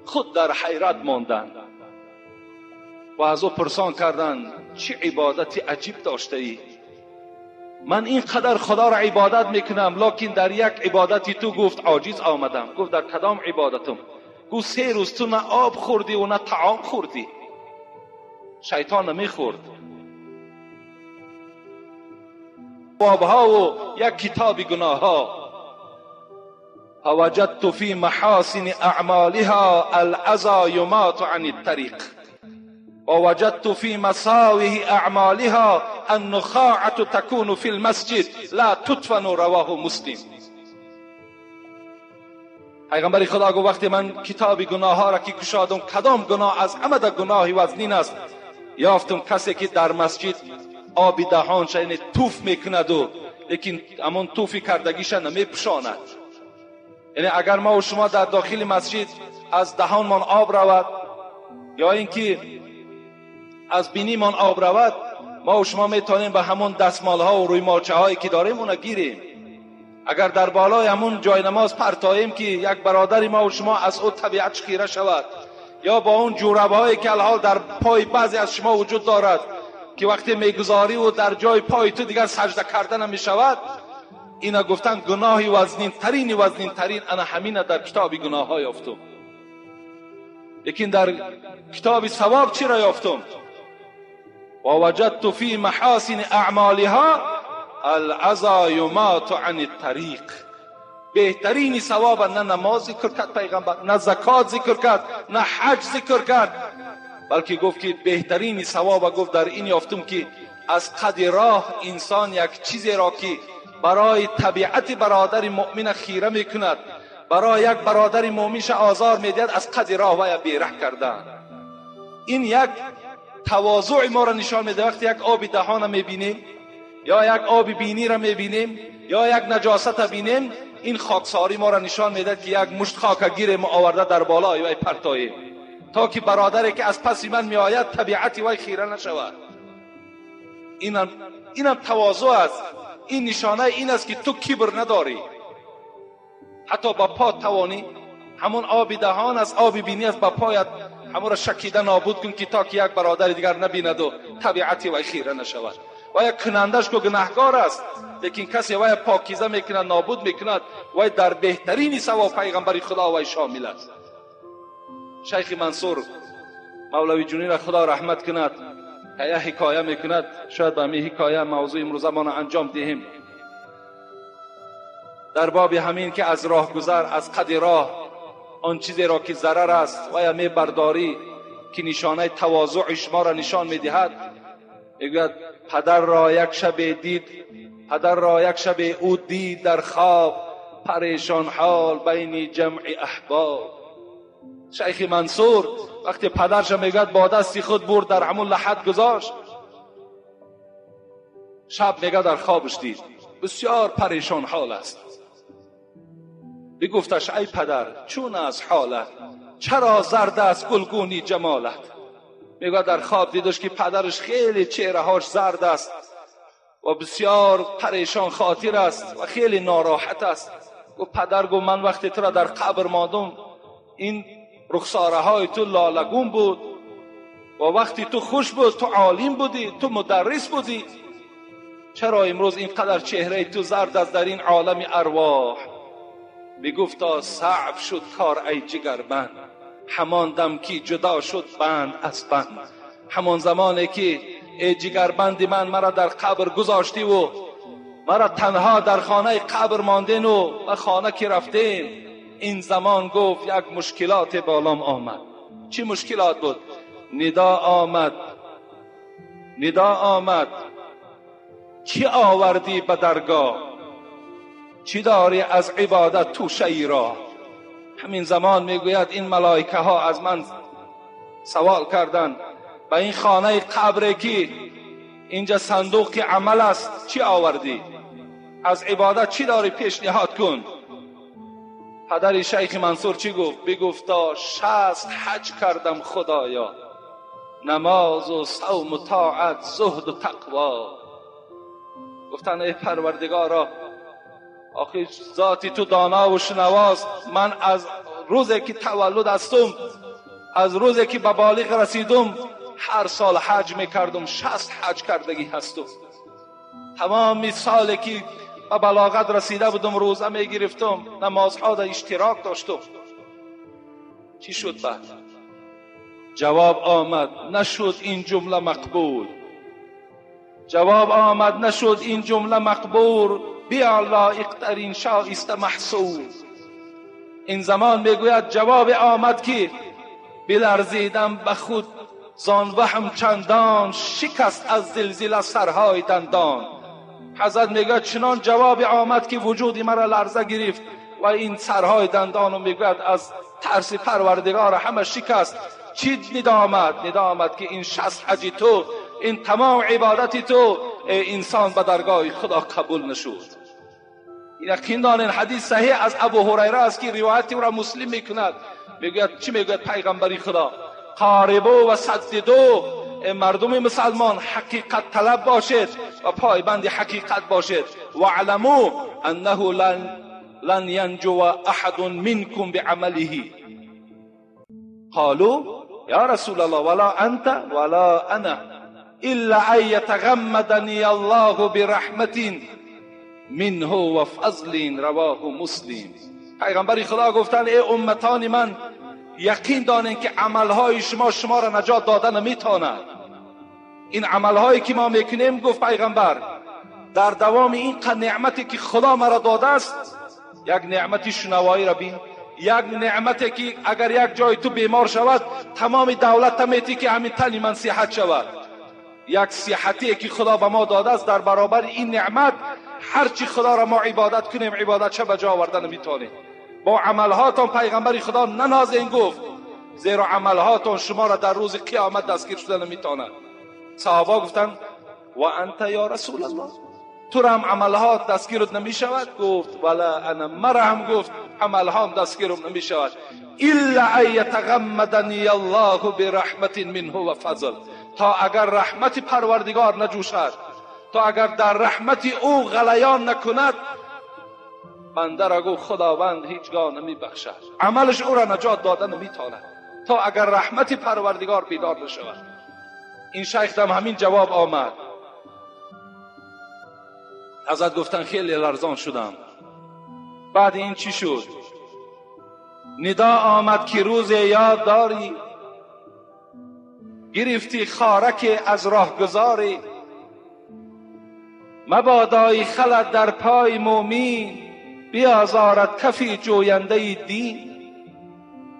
خود در حیرت ماندند و از او پرسان کردند چه عبادت عجیب داشته ای؟ من اینقدر خدا را عبادت میکنم، لکن در یک عبادتی تو گفت عاجز آمدم. گفت در کدام عبادتم؟ گفت 3 روز تو نه آب خوردی و نه طعام خوردی. شیطان نمیخورد. بابها و یک کتاب گناه ها. فوجدت فی محاسن اعمالها الاذى یمات عن الطریق ووجدت فی مساوه اعمالها النخاعة تكون فی المسجد لا تدفن. رواه مسلم. پیغمبر خدا گفت وقتی من کتاب گناه ها را که کشادم، کدام گناه از همه در گناهی وزنین است، یافتم کسی که در مسجد آب دهانش یعنی توف میکند و لیکن همون توفی کردگیش نمیپوشاند. یعنی اگر ما و شما در داخل مسجد از دهانمان آب رود یا اینکه از بینیمان آب رود، ما و شما میتونیم به همون دستمال ها و روی مالچه هایی که داریم اونا گیریم. اگر در بالای همون جای نماز پرتاییم که یک برادر ما و شما از او طبیعت خیره شود، یا با اون جوربهایی که الحال در پای بعضی از شما وجود دارد که وقتی میگذاری و در جای پای تو دیگر سجده کردن نمی شود، اینا گفتن گناهی وزنین ترین وزنین ترین. انا همین در کتاب گناه ها یافتم. لیکن در کتاب ثواب چی را یافتم؟ و وجدت فی محاسن اعمالها العزا یمات عن الطریق. بهترین ثواب نه نماز ذکر کرد پیغمبر، نه زکات ذکر کرد، نه حج ذکر کرد، بلکه گفت که بهترین ثواب گفت در این یافتم که از قد راه انسان یک چیزی را که برای طبیعت برادر مؤمن خیره میکند، برای یک برادر مؤمنش آزار میدهد، از قد راه و بیره کردن. این یک تواضع ما را نشان میده. وقتی یک آب دهان میبینیم یا یک آب بینی را میبینیم یا یک نجاست بینیم، این خاکساری ما را نشان میده که یک مشت خاک گیر ما آورده در بالای وی پرتاییم تا که برادری که از پس من میآید طبیعت وی خیره نشود. اینم تواضع است. این نشانه این است که تو کبر نداری، حتی با پا توانی همون آب دهان از آب بینی است با پایت همون را شکیده نابود کن که تا که یک برادر دیگر نبیند و طبیعت وی خیره نشود. و یک کنندش که گناهکار است، لیکن کسی وی پاکیزه میکند، نابود میکند، وی در بهترین ثواب پیغمبر خدا وی شامل است. شیخ منصور مولوی جونی را خدا رحمت کند، یک حکایه میکند، شاید به همین حکایه موضوع امروز ما انجام دهیم. در باب همین که از راه گذر، از قد راه آن چیزی را که ضرر است و یا می برداری که نشانه تواضع شما را نشان میدهد. میگوید پدر را یک شب دید، پدر را یک شب او دید در خواب، پریشان حال بین جمع احباب. شیخ منصور وقتی پدرش میگوید با دستی خود برد در همون لحد گذاشت، شب میگه در خوابش دید بسیار پریشان حال است. بگفتش ای پدر چون از حالت، چرا زرد است گلگونی جمالت؟ میگه در خواب دیدش که پدرش خیلی چهرهاش زرد است و بسیار پریشان خاطر است و خیلی ناراحت است. گفت پدر، گفت من وقتی تو را در قبر ماندم این رخساره های تو لالگون بود و وقتی تو خوش بود تو عالم بودی، تو مدرس بودی، چرا امروز اینقدر چهره تو زرد است در این عالم ارواح؟ بگفتا صعب شد کار ای جگربند، همان دم که جدا شد بند از بند. همان زمانی که ای جگربند من مرا در قبر گذاشتی و مرا تنها در خانه قبر ماندین و به خانه که رفتیم، این زمان گفت یک مشکلات بالام آمد. چی مشکلات بود؟ ندا آمد، ندا آمد، چی آوردی به درگاه، چی داری از عبادت توشه ای را؟ همین زمان میگوید این ملائکه ها از من سوال کردند به این خانه قبر که اینجا صندوق عمل است چی آوردی، از عبادت چی داری پیشنهاد کن. پدر شیخ منصور چی گفت؟ بگفتا 60 حج کردم خدایا، نماز و صوم و طاعت، زهد و تقوا. گفتن ای پروردگارا، آخه ذاتی تو دانا و شنواست، من از روزی که تولد هستم، از روزی که به بالغ رسیدم هر سال حج میکردم، 60 حج کردگی هستم. تمام سالی که به بلاغت رسیده بودم روزه میگرفتم، نمازها در اشتراک داشتم. چی شد بعد؟ جواب آمد نشد این جمله مقبول. جواب آمد نشد این جمله مقبول، بیا لایق ترین شایسته محصول. این زمان میگوید جواب آمد که بلرزیدم به خود زان وهم چندان، شکست از زلزله سرهای دندان. حضرت میگوید چنان جواب آمد که وجودی مرا لرزه گرفت و این سرهای دندانو میگوید از ترس پروردگار همه شکست. چی ندا آمد؟ ندا آمد که این 60 حج تو، این تمام عبادت تو انسان به درگاه خدا قبول نشد. یقین دانین حدیث صحیح از ابو هریره است که روایت او را مسلم میکند. میگوید چی میگوید پیغمبری خدا؟ قاربو و سددو مردم مسلمان حقیقت طلب باشید و پایبند حقیقت باشید. واعلموا انه لن ینجو احد منکم بعمله. قالوا یا رسول الله ولا انت ولا انا الا ان یتغمدنی الله برحمت منه و فضل. رواه مسلم. پیغمبر خدا گفتند ای امتان من، یقین دانین که عملهای شما شما را نجات داده نمیتواند. این عملهایی که ما میکنیم، گفت پیغمبر، در دوام این نعمتی که خدا مرا داده است، یک نعمت شنوایی را بین، یک نعمتی که اگر یک جای تو بیمار شود تمام دولت میتی که همین تن من صحت شود، یک صحتی که خدا به ما داده است، در برابر این نعمت هرچی خدا را ما عبادت کنیم عبادت چه به جا آورده نمیتونیم. با عملهاتان پیغمبر خدا ننازین گفت، زیرا عملهاتان شما را در روز قیامت دستگیر شده نمیتواند. صحابه گفتند و انت یا رسول الله، تو را هم عملهات دستگیرت نمیشود؟ گفت ولا انا، مرا هم گفت عملهام دستگیرم نمیشود، الا ان یتغمدنی الله برحمت منه و فضل. تا اگر رحمت پروردگار نجوشد، تا اگر در رحمت او غلیان نکند، بنده را گفت خداوند هیچگاه نمیبخشد، عملش او را نجات داده نمیتواند تا اگر رحمت پروردگار بیدار نشود. این شیخ هم همین جواب آمد. حضرت گفتن خیلی لرزان شدم. بعد این چی شد؟ ندا آمد که روز یاد داری، گرفتی خارک از راهگذاری، مبادای خلد در پای مومین، بیازارد کفی جوینده دین.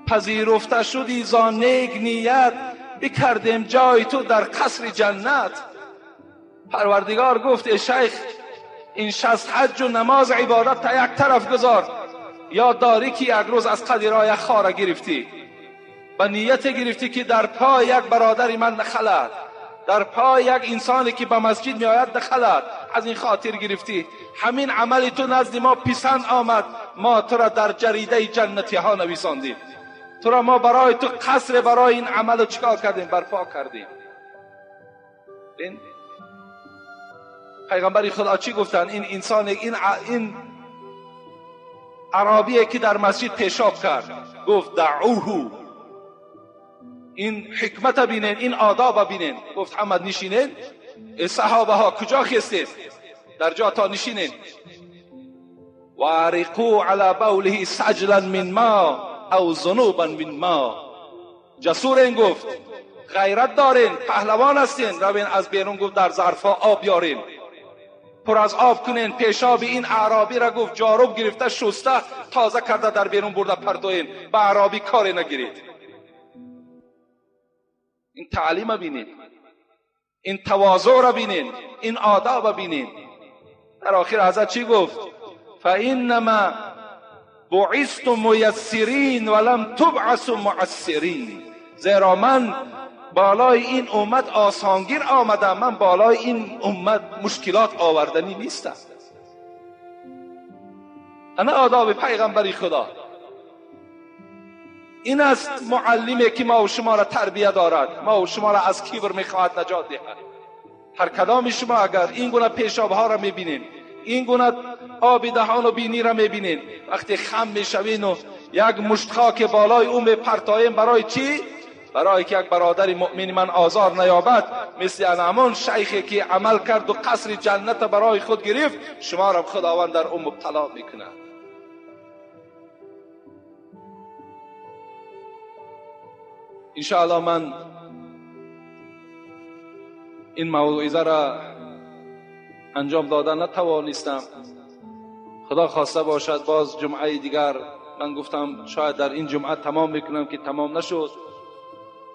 پذیرفته شدی زان نیک نیت، بکردیم جای تو در قصر جنت. پروردگار گفت ای شیخ، این 60 حج و نماز عبادت تا یک طرف گذار، یاد داری که یک روز از قدیرها یک خاره گرفتی، به نیت گرفتی که در پای یک برادر من نخلد، در پای یک انسانی که به مسجد می آید نخلد، از این خاطر گرفتی. همین عمل تو نزد ما پسند آمد، ما تو را در جریده جنتی ها نویساندیم. تو را ما برای تو قصر برای این عمل چیکار کردیم؟ برپا کردیم. این پیغمبر خدا چی گفتن؟ این انسان، این عربیه که در مسجد پیشاب کرد، گفت دعوه. این حکمت بینین، این آداب بینین. گفت حمد نشینین، صحابه ها کجا خستید؟ در جا تا نشینین. و عرقو علی بوله سجلا من ما او ذنوبا من ما. جسورین گفت، غیرت دارین، پهلوان هستین، روین از بیرون گفت در ظرفا آب بیارین، پر از آب کنین، پیشاب این اعرابی را گفت جاروب گرفته شسته تازه کرده در بیرون برده پردوین، به اعرابی کاری نگیرید. این تعلیم بینین، این تواضع را بینین، این آداب بینین. در آخر حضرت چی گفت؟ فانما بعثت میسرین ولم تبعث معسرین. زیرا من بالای این امت آسانگیر آمدم، من بالای این امت مشکلات آوردنی نیستم. انا آداب پیغمبری خدا این است. معلمی که ما و شما را تربیه دارد، ما و شما را از کبر میخواهد نجات دهد. هر کدام شما اگر این گونه پیشاب ها را میبینین، این گونه آب دهان و بینی را میبینین، وقتی خم میشوین و یک مشت خاک بالای او میپرتایم، برای چی؟ برای که یک برادر مؤمن من آزار نیابد، مثل همان شیخی که عمل کرد و قصر جنت برای خود گرفت، شما را خداوند در او مبتلا میکند. انشاءالله من این موعظه را انجام دادن نتوانستم، خدا خواسته باشد باز جمعه دیگر، من گفتم شاید در این جمعه تمام میکنم که تمام نشد.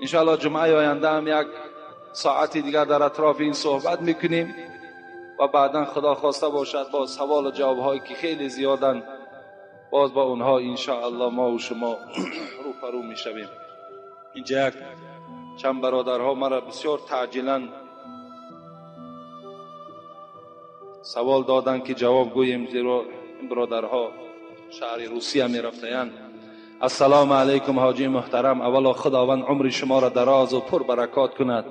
انشاءالله جمعه آینده هم یک ساعتی دیگر در اطراف این صحبت میکنیم و بعدا خدا خواسته باشد با سوال و جواب هایی که خیلی زیادن باز با اونها انشاءالله ما و شما روبرو میشویم. اینجا یک چند برادرها مرا بسیار تعجیلا سوال دادن که جواب گوییم، زیرا این برادرها شهر روسیه می رفتند. السلام علیکم حاجی محترم، اولا خداوند عمر شما را دراز و پر برکات کند.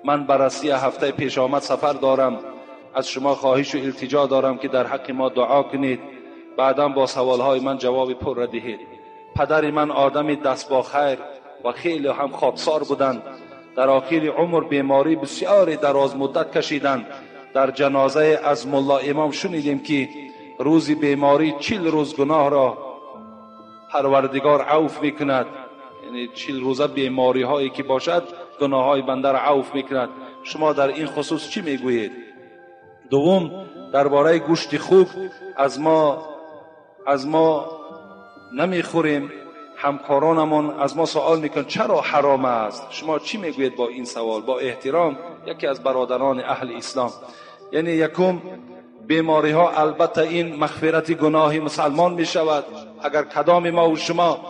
من به روسیه هفته پیش آمد سفر دارم. از شما خواهش و التجا دارم که در حق ما دعا کنید. بعدا با سوالهای من جواب پر را دهید. پدر من آدم دست با خیر و خیلی هم خاکسار بودند. در آخر عمر بیماری بسیار دراز مدت کشیدند. در جنازه از ملا امام شنیدیم که روز بیماری 40 روز گناه را پروردگار عفو میکند. یعنی 40 روزه بیماری هایی که باشد گناه های بنده را عفو میکند. شما در این خصوص چی میگویید؟ دوم، درباره گوشت خوک از ما نمیخوریم. همکارانمان از ما سوال میکنند چرا حرام است؟ شما چی میگویید با این سوال؟ با احترام یکی از برادران اهل اسلام. یعنی یکم، بیماری ها البته این مغفرت گناه مسلمان می شود. اگر کدام ما و شما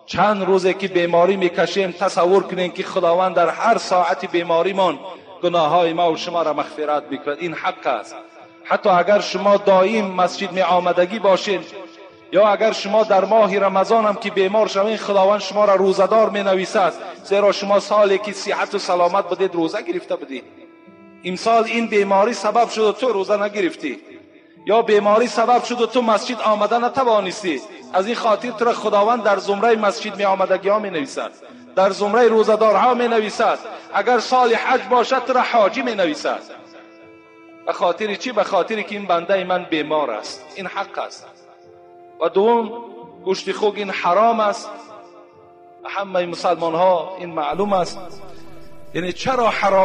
چند روزه که بیماری میکشیم، تصور کنیم که خداوند در هر ساعت بیماریمان گناه های ما و شما را مغفرت میکند. این حق است. حتی اگر شما دائم مسجد می آمدگی باشید یا اگر شما در ماه رمضان هم که بیمار شوین، خداوند شما را روزه‌دار می نویسد، زیرا شما سالی که صحت و سلامت بودید روزه گرفته بودید. امسال این بیماری سبب شد و تو روزه نگرفتی، یا بیماری سبب شد و تو مسجد آمده نتوانستی. از این خاطر تو را خداوند در زمره مسجد می آمدگی ها می نویسد، در زمره روزه‌دارها می نویسد. اگر سال حج باشد تو را حاجی می نویسد. به خاطر چی؟ به خاطر که این بنده من بیمار است. این حق است. و دوم، گوشت خوک این حرام است. همه مسلمان ها این معلوم است. یعنی چرا حرام؟